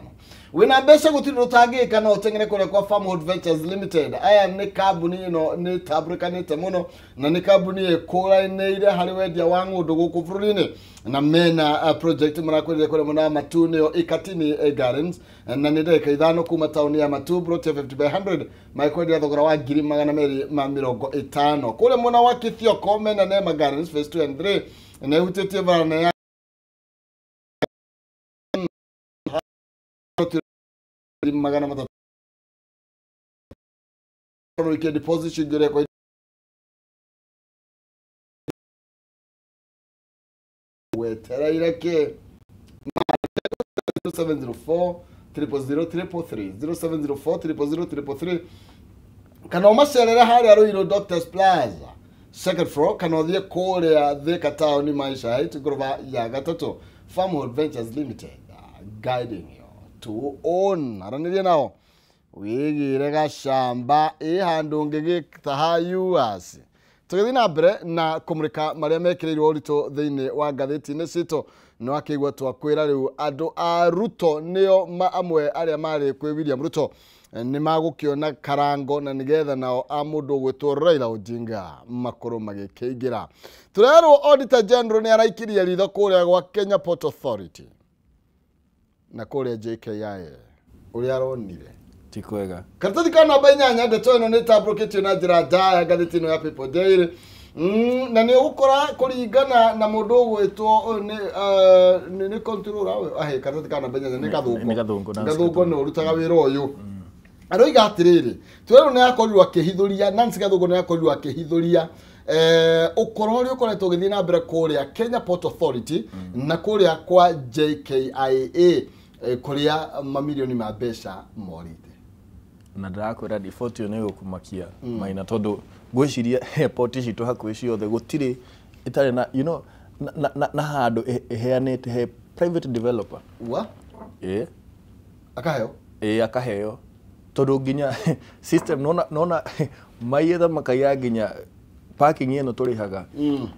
Speaker 2: Wĩna mbeca gũtirĩ ũtangĩka, no ũteng'ere kũrĩa kwa Farmhold Ventures Limited. Aya nĩ kambuni ĩno nĩ tambũrĩkanĩte mũno, na nĩ kambuni ĩkũranĩire harĩ wendia wa ng'ũndũ gũkũ bũrũri-inĩ, na mena project marakwĩrire kũrĩa mwena wa Matu, nĩyo Ikatini Gardens, na nĩ ndagĩka 5 kuma taũni ya Matu, plot ya 50 by 100, makwendia thogora wa 250,000. Kũrĩa mwena wa Kithioko mena Nema Gardens phase 2 and 3, na ĩhutĩtie barana ya 300 deposit ciingĩre kwa wetereire kĩ? 0704 000 333, 0704 000 333, kana ũmacerere harĩa Ruiru Doctors Plaza second floor, kana ũthiĩ kũrĩa Thika town Maisha Heights ngoroba ya 3. Farmhold Ventures Limited, guiding you to own. Aranĩria nao wĩgĩre gacamba ĩ handũ ũngĩgĩtaha US. Tũgĩthiĩ na mbere na kũmũrĩka marĩa mekĩrĩirwo ũritũ thĩinĩ wa ngathĩti-inĩ citũ. No akĩigua twakwĩra rĩu andũ a Ruto nĩo amwe arĩa marĩ kwĩ William Ruto nĩ magũkĩona karango na nĩgetha nao a mũndũ ũgwĩtwo Raila Odinga makorwo magĩkĩingĩra. Tũrerwo Auditor General nĩ araikirie ritho kũrĩa gwa Kenya Port Authority na kũrĩa JKIA ũrĩa aronire
Speaker 3: ti kwega.
Speaker 2: Karatathi ka namba 8 ndeto ĩno nĩ ĩtambũrũkĩtio na njĩra ndaya ngathĩti ĩno ya People Daily. Na nĩ ũgũkora kũringana na mũndũ ũgwĩtwo nĩ controller ahe karatathi ka namba 8 nĩ Gathũngũ.
Speaker 3: Nĩ Gathũngũ,
Speaker 2: Gathũngũ nĩ ũrutaga wĩra ũyũ. Aroiga atĩrĩrĩ, twerwo nĩ akorirwo akĩhithũria, Nancy Gathũngũ nĩ akorirwo akĩhithũria ũkoro ũrĩa ũkoretwo ũgĩthiĩ na mbere kũrĩa Kenya Port Authority na kũrĩa kwa JKIA kũrĩa mamirioni ma mbeca morĩte.
Speaker 3: Na ndĩrakwĩra riboti ĩyo nĩ ĩgũkũmakia Maina, tondũ ngwĩciria airport citũ hakuhĩ ciothe gũtirĩ ĩtarĩ na you know na handũ ĩheanĩte he private developer.
Speaker 2: Wa?
Speaker 3: Ĩĩ.
Speaker 2: Akaheo?
Speaker 3: Ĩĩ akaheo. Tondũ nginya system nona maiyĩte makaiya nginya parking ĩno tũrĩhaga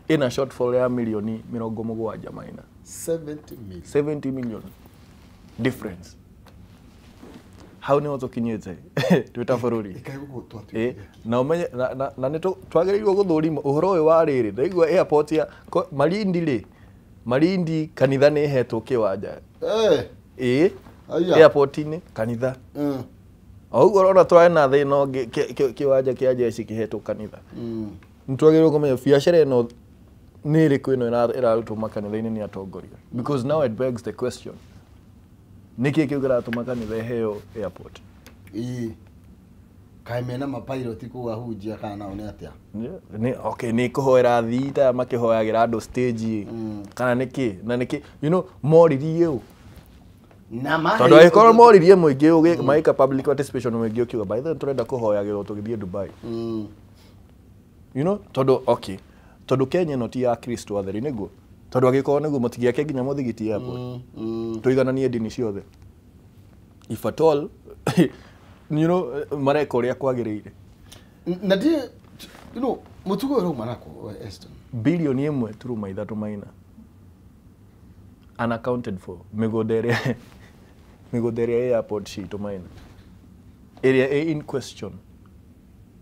Speaker 3: ĩna shortfall ya milioni 70 Maina.
Speaker 2: 70 million.
Speaker 3: 70 million difference. Hau nĩho tũkinyĩte twĩ ta bũrũri. Na ũmenye na nĩ twagĩrĩirwo gũthũrima ũhoro ũyũ wa rĩrĩ. Ndaigua airport ya Malindi rĩ, Malindi kanitha nĩ ĩhetwo kĩwanja. Ĩĩ. Airport-inĩ kanitha. O ũguo ũrona twarĩ na thĩna ũngĩ kĩwanja kĩa jeshi kĩhetwo kanitha. Nĩ twagĩrĩirwo kũmenya biacara ĩno nĩ ĩrĩkũ ĩno ĩrarutwo makanitha-inĩ nĩ atongoria. Because now it begs the question. Nĩkĩ kĩu kĩratũma kanitha ĩheo airport?
Speaker 2: Ĩĩ. Kaĩ mena mapilot kũu ahunjia kana nao nĩ atĩa?
Speaker 3: Nĩ okay, nĩ kũhoera athii ta makĩhoyagĩra andũ stage kana nĩkĩ? Na nĩkĩ? You know, moririe ũ? Tondũ angĩkorwo moririe mũingĩ ũgĩ magĩka public participation mũingĩ ũkiuga by the way tũrenda kũhoyagĩrwo tũgĩthiĩ Dubai. You know, tondũ okay, tondũ Kenya ĩno ti ya Kristo atheri nĩguo. Tondũ angĩkorwo nĩguo mũtigĩake nginya mũthigiti airport. Tũigananie ndini ciothe. If at all, you know, mareka ũrĩa kwagĩrĩire.
Speaker 2: Na ndi, you know, mũtugo ũyũ ũrauma nako, Eston.
Speaker 3: Bilioni 1.3 Maina. Unaccounted for. Mĩgũnda ĩrĩa airport citũ Maina. Ĩrĩa ĩ in question.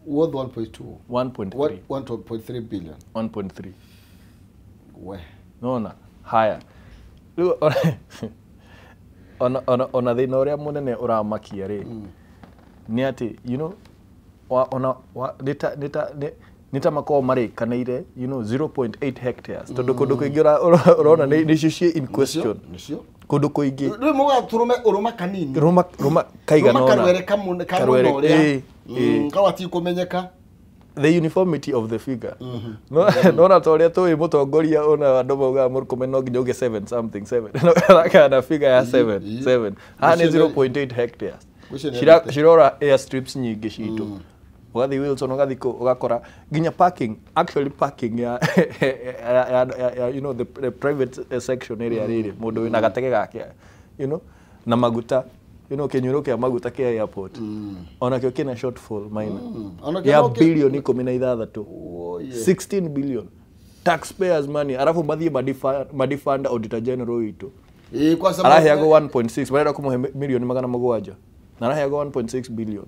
Speaker 2: Worth 1.2.
Speaker 3: 1.3.
Speaker 2: 1.3 billion.
Speaker 3: 1.3.
Speaker 2: We.
Speaker 3: Nona, haya. Rĩu ona thĩna ũrĩa mũnene ũramakia rĩ nĩ atĩ you know ona nĩ ta makoragwo marĩkanĩire you know 0.8 hectares tondũ kũndũ kũingĩ ũrona nĩcio ciĩ in question.
Speaker 2: Nĩcio.
Speaker 3: Kũndũ kũingĩ.
Speaker 2: Rĩu mũgatũrũme ũrũma kanini.
Speaker 3: Rũma kaigana ũna.
Speaker 2: Rũma karwere kamũna ũrĩa. Kau hatikũmenyeka.
Speaker 3: The uniformity of the figure. No na ta ũrĩa tũĩ mũtongoria ona andũ maugaga Murkomen no nginya uge 7 something 7. Kana figure ya 7 7. Haha nĩ 0.8 hectares. Cirora airstrips nyingĩ citũ. Ũgathiĩ Wilson ũgathiĩ kũ ũgakora nginya parking, actually parking ya you know the private section area rĩrĩ mũndũ wĩna gatege gake you know na maguta. You know, kĩnyuĩro kĩa maguta kĩa airport. Ona kĩo kĩna shortfall Maina. Ya bilioni 16. 16 billion. Taxpayers money. Arafu mathiĩ madifund Auditor General witũ. Araheagwo 1.6, marenda kũmũhe milioni 700. Na araheagwo 1.6 billion.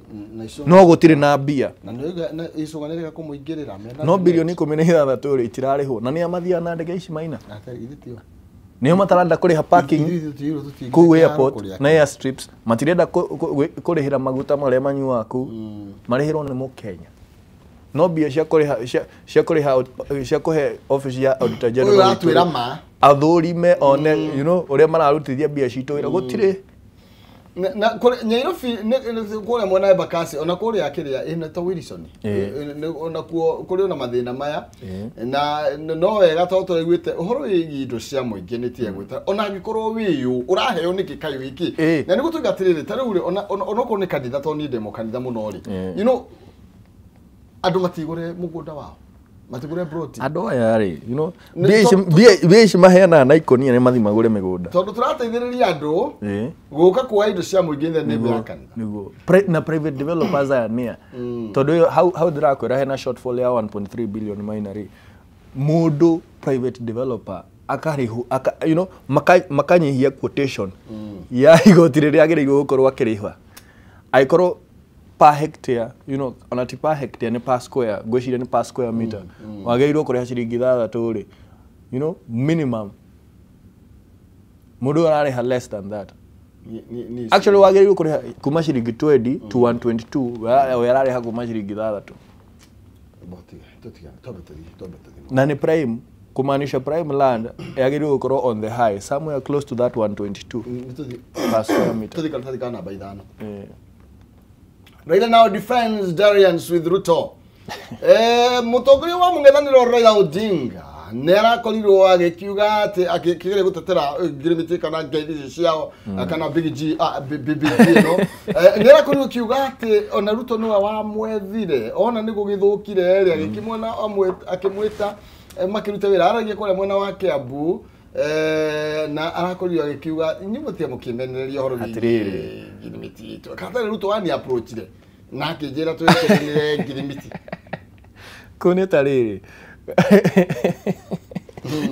Speaker 3: No gũtirĩ na mbia.
Speaker 2: Na icũga nĩ kũmũingĩrĩra.
Speaker 3: No bilioni 16 rĩ itirarĩhwo. Na nĩa mathiaga na ndege ici Maina. Nĩo matarenda kũrĩha parking kũu airport na airstrips, matirenda kũrĩhĩra maguta marĩa manyuaga kũu, marĩhĩrwo nĩ mũkenya. No mbia cia kũrĩha cia kũhe office ya Auditor General athũrime one you know ũrĩa mararutithia mbia citũ wĩra gũtirĩ.
Speaker 2: Na Nairobi kũrĩa mwena Embakasi ona kũrĩa kĩrĩa ĩna Wilson ona kuo kũrĩ ona mathĩna maya na no wega tondũ tũraiguĩte ũhoro wĩgiĩ indo cia mũingĩ nĩ tiga gwĩta ona angĩkorwo wĩyũ ũraheo nĩkĩ kaĩ wĩkĩ na nĩguo tuiga atĩrĩrĩ ta rĩu rĩ ona onokorwo nĩ kanitha tondũ niĩ ndĩ mũkanitha mũno rĩ you know andũ matigũre mũgũnda wao matigũre broti
Speaker 3: andũ aya rĩ you know mbia ici maheanaga na ikũnia nĩ mathiĩ magũre mĩgũnda
Speaker 2: tondũ tũrateithĩrĩria andũ gũka kuoya indo cia mũingĩ thĩ nĩ ya kanitha
Speaker 3: nĩguo na private developers aya nĩa tondũ hau ndĩrakwĩra hena shortfall ya 1.3 billion Maina rĩ mũndũ private developer akarĩhwo you know makanyihia quotation ya igoti rĩrĩa agĩrĩirwo gũkorwo akĩrĩha angĩkorwo per hectare, you know, ona ti per hectare, nĩ per square, ngwĩciria nĩ per square meter wagĩrĩirwo kũrĩha ciringi 6 rĩ, you know, minimum mũndũ ararĩha less than that. Actually wagĩrĩirwo kũrĩha kuma ciringi 20 to 122, we ararĩha kuma ciringi 6. Na nĩ prime, kumaanisha prime land yagĩrĩirwo gũkorwo on the high somewhere close to that 122 per square meter.
Speaker 2: Tũthiĩ karatathi ka namba 5. Raila now defends dalliance with Ruto. Mũtongoria wa mũng'ethanĩro Raila Odinga nĩ arakorirwo agĩkiuga atĩ akĩgeria gũtetera ngirimiti kana ngeithi ici ciao kana Big G BBG no nĩ arakorirwo akiuga atĩ ona Ruto nĩwe wamwethire ona nĩ gũgĩthũkire rĩ agĩkĩmuona akĩmwĩta makĩruta wĩra aragia kũrĩa mwena wa Kiambu na arakorirwo agĩkiuga inyuĩ mũtige mũkĩmenereria ũhoro wĩgiĩ ngirimiti itũ katarĩ Ruto wani approachire na akĩnjĩra twĩkĩrĩre ngirimiti
Speaker 3: kũu nĩ ta rĩrĩ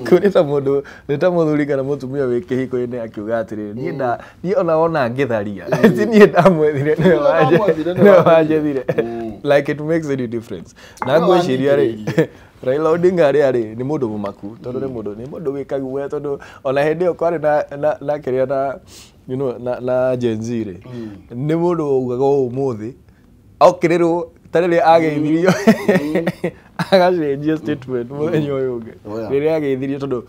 Speaker 3: kũu nĩ ta mũndũ nĩ ta mũthuri kana mũtumia wĩ kĩhiko-inĩ akiuga atĩrĩrĩ niĩ ona wona ngĩtharia ti niĩ ndamwethire nĩwe wanjethire like it makes any difference. Na ngwĩciria rĩ Raila Odinga rĩ arĩ nĩ mũndũ mũmaku tondũ nĩ mũndũ wĩkaguoya tondũ ona hĩndĩ ĩyo kwarĩ na kĩrĩa na you know na Gen Z rĩ nĩ mũndũ waugaga ũmũthĩ okĩrĩrwo ta rĩrĩa ageithirio agacenjia statement mũthenya ũyũ ũngĩ rĩrĩa ageithirio tondũ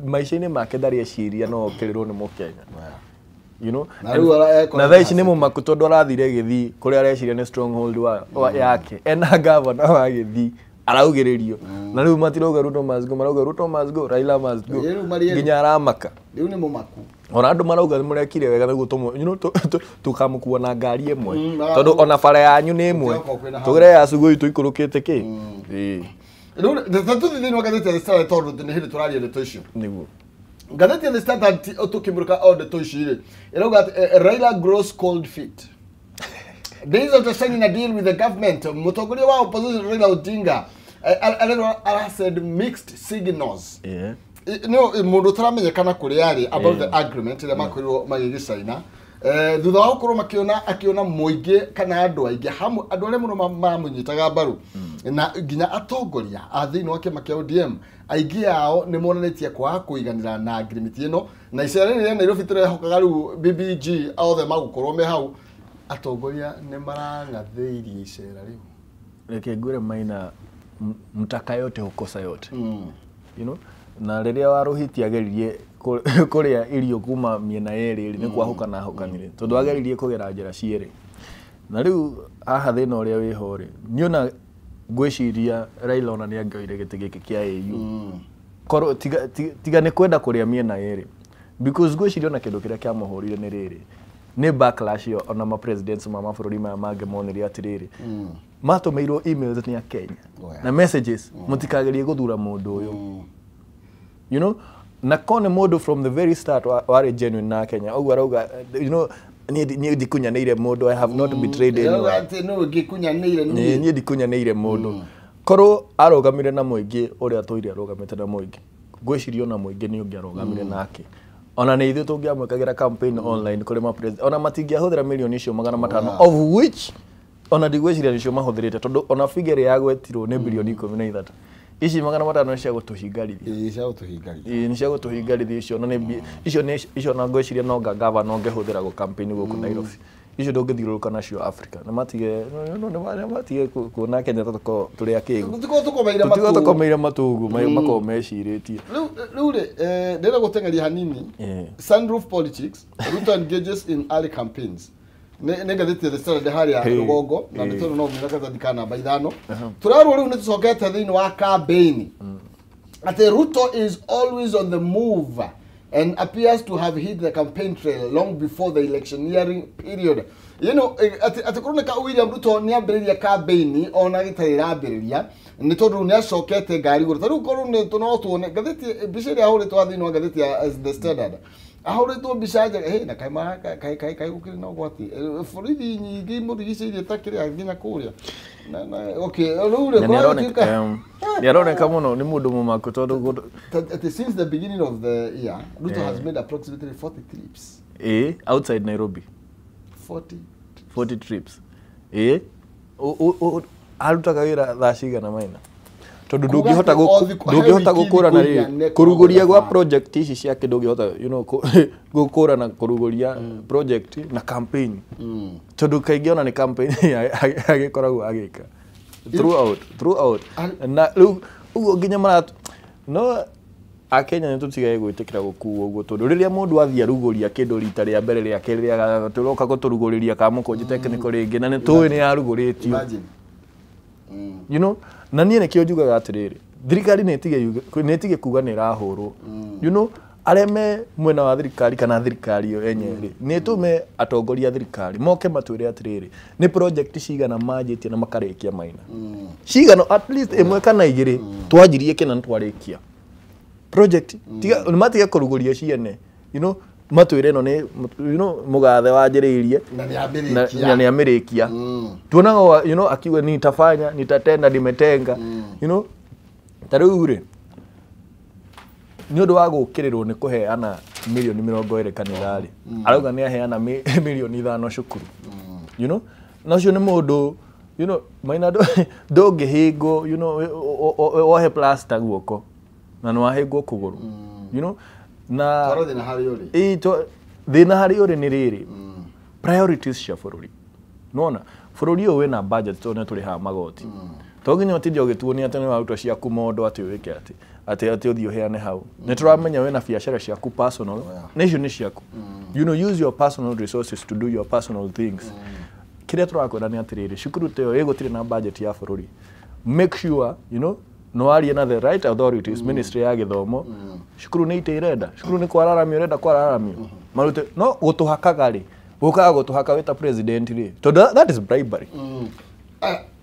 Speaker 3: maica-inĩ make ndarĩ eciria no okĩrĩrwo nĩ mũkenya, you know, na thaa ici nĩ mũmaku tondũ arathire Gĩthii kũrĩa areciria nĩ stronghold yake ena gavana wa Gĩthii araugĩrĩrio na rĩu matirauga Ruto must go, marauga Ruto must go, Raila must go nginya aramaka
Speaker 2: rĩu nĩ mũmaku.
Speaker 3: Ona andũ marauga nĩmũrekire wega nĩguo you know tũkamũkua na ngari ĩmwe tondũ ona bara yanyu nĩ ĩmwe tũgere ya Sugoi tũikũrũkĩte kĩ.
Speaker 2: Rĩu tũthiĩ thĩinĩ wa ngathĩti ya The Standard tondũ nĩ hĩndĩ tũraria ndeto icio
Speaker 3: nĩguo
Speaker 2: ngathĩti ya The Standard tũkĩmũrĩka o ndeto ici rĩ ĩrauga atĩ Raila grows cold feet days after signing a deal with the government. Mũtongoria wa opposition Raila Odinga arasend mixed signals. No mũndũ ũtaramenyekana kũrĩa arĩ about the agreement ĩrĩa makorirwo magĩgĩcaina thutha wa gũkorwo akĩona mũingĩ kana andũ aingĩ hamwe andũ arĩa mũno maramũnyitaga mbaru na nginya atongoria a thĩinĩ wa kĩama kĩa ODM aingĩ ao nĩ monanĩtie kwaga kũiganĩra na ngirimiti ĩno na icera rĩrĩ rĩa Nairobi tũrehokaga rĩu BBG othe magũkorwo me hau atongoria nĩ marang'athĩirie icera rĩu.
Speaker 3: Reke ngwĩre Maina, mtaka yote hukosa yote, you know, na rĩrĩa Waruhiti ageririe kũrĩa irio kuma mĩena yerĩ rĩ nĩ kwahũkana ahũkanire tondũ ageririe kũgera njĩra cierĩ na rĩu haha thĩna ũrĩa wĩho rĩ niĩ ona ngwĩciria Raila ona nĩ angĩoire gĩtĩ gĩkĩ kĩa AU korwo tiga nĩ kwenda kũrĩa mĩena yerĩ because ngwĩciria ona kĩndũ kĩrĩa kĩamũhũrire nĩ rĩrĩ nĩ backlash ĩyo ona ma presidents ma mabũrũri maya mangĩ monire atĩrĩrĩ matũmĩirwo emails nĩ Akenya na messages mũtikagerie gũthura mũndũ ũyũ, you know, na kone mũndũ from the very start warĩ genuine na Kenya ũguo arauga, you know, niĩ ndikunyanĩire mũndũ, I have not betrayed anyone, niĩ ndikunyanĩire mũndũ. Korwo arũgamire na mũingĩ ũrĩa tũire arũgamĩte na mũingĩ ngwĩciria ona mũingĩ nĩ ũngĩarũgamire nake ona nĩ ithuĩ tũngĩamwĩkagĩra campaign online kũrĩ ma president ona matingĩahũthĩra mirioni icio 500 of which ona ndigwĩciria nĩcio mahũthĩrĩte tondũ ona figure ĩrĩa yagwetirwo nĩ birioni 13 ici 500 nĩ cia gũtũhingarithia. Nĩ cia gũtũhingarithia icio na nĩ icio nĩ icio na ngwĩciria no ngavana ũngĩhũthĩra gũ campaign gũkũ Nairobi icio ndũngĩthiũrũrũka nacio Africa nĩ matige nĩ matige kuona Kenya tũkorwo tũrĩ akĩgu tũtigo tũkomeire matũ ũguo makorwo mecirĩtie.
Speaker 2: Rĩu rĩ ndĩrenda gũteng'eria hanini sunroof politics Ruto engages in early campaigns nĩ ngathĩti ya The Standard harĩa rũgongo na ndeto ĩno no ũmĩone karatathi ka namba 5 tũrarwo rĩu nĩ tũcokete thĩinĩ wa campaign atĩ Ruto is always on the move and appears to have hit the campaign trail long before the electioneering period. You know, atĩ kũroneka William Ruto nĩ ambĩrĩria campaign ona gĩtarĩ ĩrambĩrĩria nĩ tondũ nĩ acokete ngari igũrũ ta rĩu korwo nĩ no tuone ngathĩti mbica ĩrĩa ahũrĩtwo thĩinĩ wa ngathĩti ya The Standard Ahũrĩtwo mbica njega hĩ na kaĩ kaĩ kaĩ kaĩ gũkĩrĩ na ũgwati. Borithi nyingĩ mũrigicĩirie ta kĩrĩa nginya kũrĩa. Na okay, rĩu rĩ
Speaker 3: nĩ aroneka mũno nĩ mũndũ mũmaku tondũ
Speaker 2: since the beginning of the year Ruto has made approximately 40 trips.
Speaker 3: Outside Nairobi. 40 trips. Arutaga wĩra thaa cigana Maina? Tondũ ndũngĩhota gũkũrana rĩ kũrugũria gwa project ici ciake ndũngĩhota you know gũkũrana kũrugũria project na campaign. Tondũ kaingĩ ona nĩ campaign agĩkoragwo agĩka throughout na rĩu ũguo nginya mara no Akenya nĩ tũtigage gwĩtĩkĩra gũkuo ũguo tondũ rĩrĩa mũndũ athiĩ arugũria kĩndũ rita rĩa mbere rĩa kerĩ rĩa gatatũ ũroka gũtũrugũrĩria Kamũkũnji technical rĩngĩ na nĩ tũĩ nĩ yarugũrĩtio. You know, na niĩ nĩkĩo njugaga atĩrĩrĩ thirikari nĩ ĩtige kuga nĩ ĩrahũrwo. You know, arĩa me mwena wa thirikari kana thirikari ĩyo yenyewe rĩ nĩ ĩtũme atongoria a thirikari moke matwĩre atĩrĩrĩ nĩ project cigana manjĩtie na makarĩkia Maina. Cigana at least ĩmwe kana igĩrĩ twanjirie kĩna nĩ twarĩkia project. Tiga matige kũrugũria ciene, you know, matwĩre ĩno nĩ you know mũgathe wanjĩrĩirie na nĩ amĩrĩkia. Tuonaga you know akiuga nitafanya nitatenda nimetenga, you know, ta rĩu rĩ nĩ ũndũ wa gũkĩrĩrwo nĩ kũheana milioni 20 kanitha rĩ arauga nĩ aheana milioni 5 cukuru, you know, na ũcio nĩ mũndũ you know Maina ndũngĩhĩngwo, you know, wohe plaster guoko na nĩ wahĩngwo kũgũrũ, you know, na
Speaker 2: thĩna harĩ ũrĩ
Speaker 3: thĩna harĩ ũrĩ nĩ rĩrĩ priorities cia bũrũri. Nĩwona bũrũri ũyũ wĩna budget tondũ nĩ tũrĩhaga magoti. To nginya ũtinde ũgĩtuonia atĩ nĩ waruta ciaku mondo atĩ wĩke atĩ ũthiĩ ũheane hau. Nĩ tũramenya wĩna biacara ciaku personal na icio nĩ ciaku. You know, use your personal resources to do your personal things. Kĩrĩa tũrakwĩra nĩ atĩrĩrĩ cukuru ta ĩyo ĩgũtirĩ na budget ya bũrũri. Make sure, you know, no warie na the right authorities, ministry ya gĩthomo. Cukuru nĩ ite irenda, cukuru nĩ kwararamio irenda kwararamio. Marute no gũtũhakaga rĩ, gũkaga gũtũhaka wĩta president rĩ, tondũ that is bribery.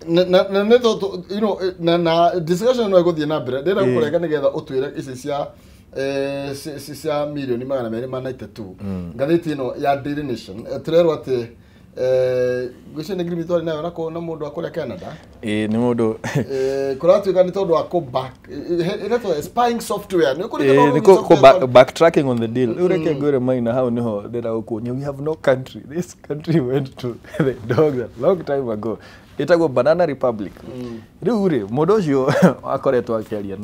Speaker 2: Na nĩ you know na discussion no ĩgũthiĩ na mbere. Ndĩrenda gũkũrenga nĩgetha ũtwĩre ici cia cia milioni 293. Ngathĩti ĩno ya Daily Nation tũrerwo atĩ ngwĩciria nĩ agreement twarĩ nayo na mũndũ wa kũrĩa Canada.
Speaker 3: Nĩ mũndũ
Speaker 2: kũratuĩka nĩ tondũ wa kũ back ĩretwo spying software. Nĩ
Speaker 3: ũkũririkana backtracking on the deal. Rĩu reke ngwĩre Maina hau nĩho ndĩrenda gũkuonia we have no country. This country went to the dogs a long time ago. Ĩtagwo Banana Republic. Rĩu rĩ mũndũ ũcio akoretwo akĩaria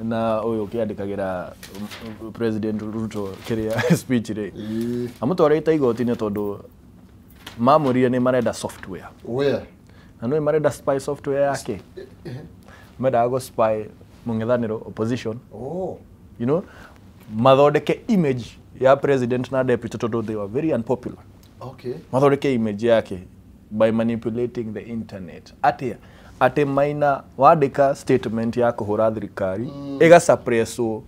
Speaker 3: na ũyũ ũkĩandĩkagĩra President Ruto kĩrĩa speech rĩ amũtwarĩte igoti-inĩ tondũ mamũrire nĩ marenda software.
Speaker 2: Where?
Speaker 3: Na nĩ marenda spy software yake. Mendaga gũ spy mũng'ethanĩro opposition.
Speaker 2: Oh.
Speaker 3: You know, mathondeke image ya president na deputy tondũ they were very unpopular.
Speaker 2: Okay.
Speaker 3: Mathondeke image yake by manipulating the internet. Atia atĩ Maina wandĩka statement ya kũhũra thirikari ĩga suppresswo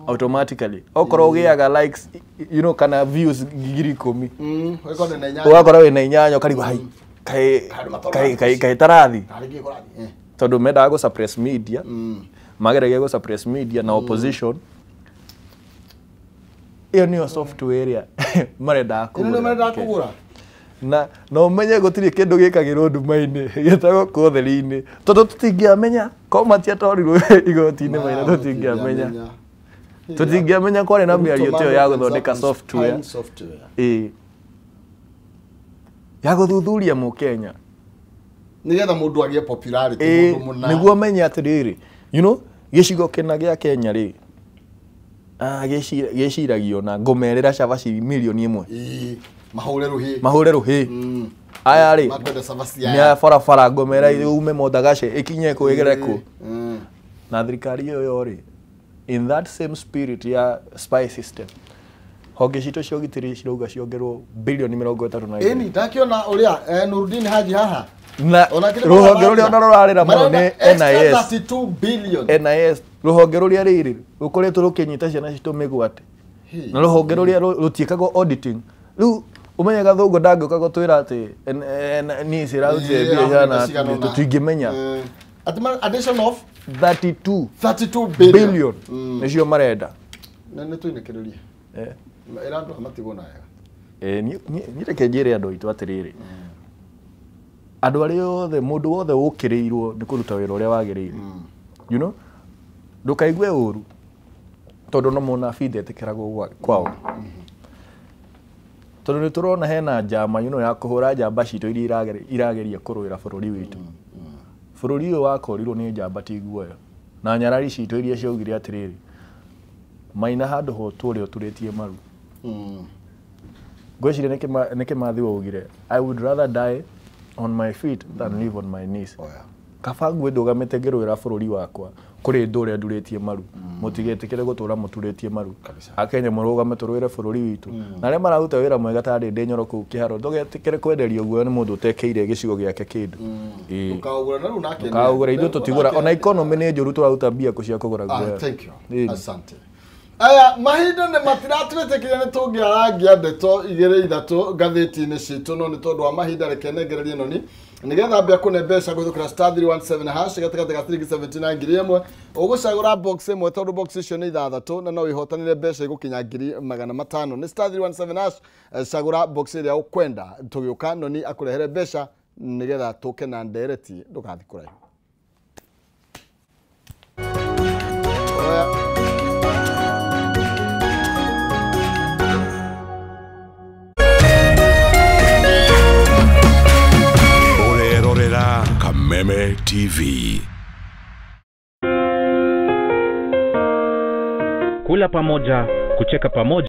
Speaker 3: automatically. Okorwo ũgĩaga likes, you know, kana views 10,000. Ũgakora wĩna 8 ũkarigwo hai kaĩ tarathi. Tondũ mendaga gũ suppress media, mageragia gũ suppress media na opposition. Ĩyo nĩyo software ĩrĩa marendaga kũgũra. Na no ũmenye gũtirĩ kĩndũ gĩkagĩrwo nduma-inĩ gĩtagwo kũ ũtheri-inĩ tondũ tũtingĩamenya ko matiatwarirwo igoti-inĩ Maina tũtingĩamenya. Tũtingĩamenya kwarĩ na mĩario ta ĩyo ya gũthondeka software. Ya gũthuthuria mũkenya
Speaker 2: nĩgetha mũndũ agĩe popularity mũndũ mũna
Speaker 3: nĩguo amenye atĩrĩrĩ, you know, gĩcigo kĩna gĩa Kenya rĩ gĩciragio na ngũmerĩra cabaci milioni 1.
Speaker 2: Mahũre rũhĩ.
Speaker 3: Aya rĩ nĩ a barabara ngũmera ume Mothagace ĩkinye kũ ĩgere kũ. Na thirikari ĩyo rĩ in that same spirit ya spy system honge citũ cia ũgitĩri cirauga ciongerwo bilioni 32.
Speaker 2: Ĩni ndakĩona ũrĩa Nurdin Haji haha
Speaker 3: na rũhonge rũrĩa ona rũrarĩra mũno nĩ NIS.
Speaker 2: 32 billion.
Speaker 3: NIS rũhonge rũrĩa rĩrĩ rũkoretwo rũkĩnyita ciana citũ mĩgwate na rũhonge rũrĩa rũtiĩkagwo auditing. Rĩu umenye Gathũngũ ndangĩũka gũtwĩra atĩ niĩ cirarutire mbia na tũtingĩmenya.
Speaker 2: Addition of
Speaker 3: 32
Speaker 2: billion
Speaker 3: nĩcio marenda.
Speaker 2: Na nĩ tũinĩkĩrĩrie. Ĩra andũ matigwo na wega.
Speaker 3: Niĩ reke njĩre andũ aitũ atĩrĩrĩ, andũ arĩa othe, mũndũ wothe ũkĩrĩirwo nĩ kũruta wĩra ũrĩa wagĩrĩire, you know, ndũkaigue ũru tondũ no mũnabii ndetĩkĩragwo kwao, tondũ nĩ tũrona hena njama, you know, ya kũhũra njamba citũ iria irageria kũrũĩra bũrũri witũ. Bũrũri ũyũ wakorirwo nĩ njamba ti guoya na nyarari citũ iria ciaugire atĩrĩrĩ, maina handũ ho tũrĩa ũturĩtie maru. Ngwĩciria nĩ Kĩmathi waugire, I would rather die on my feet than live on my knees. Kaba ngue ndũgamĩte ngĩrũĩra bũrũri wakwa kũrĩ ndũrĩa ndurĩtie maru. Mũtigetĩkĩre gũtũra mũturĩtie maru. Akenya mũrũgame tũrũĩre bũrũri witũ. Na arĩa mararuta wĩra mwega ta Ndĩndĩ Nyoro kũu Kĩharo, ndũgetĩkĩre kwenderio guoya nĩ mũndũ ũtekeire gĩcigo gĩake kĩndũ.
Speaker 2: Ndũkaũgũre na rĩu nake.
Speaker 3: Ndũkaũgũre, ithuĩ tũtigũra. Ona economy nĩ njũru tũraruta mbia kũ cia kũgũra guoya.
Speaker 2: Thank you. Asante. Aya, mahinda nĩ matiratwĩtĩkĩria nĩ tũngĩarangia ndeto igĩrĩ ithatũ ngathĩti-inĩ citũ, no nĩ tondũ wa mahinda reke nengererie noni nĩgetha mbia kũne mbeca kũhĩtũkĩra *317 hash gatagatĩ ga ciringi 79 ngiri ĩmwe ũgũcagũra box ĩmwe tondũ box icio nĩ ithathatũ na no wĩhotanĩre mbeca igũkinya 500,000. Nĩ *317 hash, cagũra box ĩrĩa ũkwenda, tũgĩũka noni akũrehere mbeca nĩgetha tũke na ndereti, ndũgathiĩ kũraihu.
Speaker 4: Kameme TV.
Speaker 5: Kula pamoja, kucheka pamoja.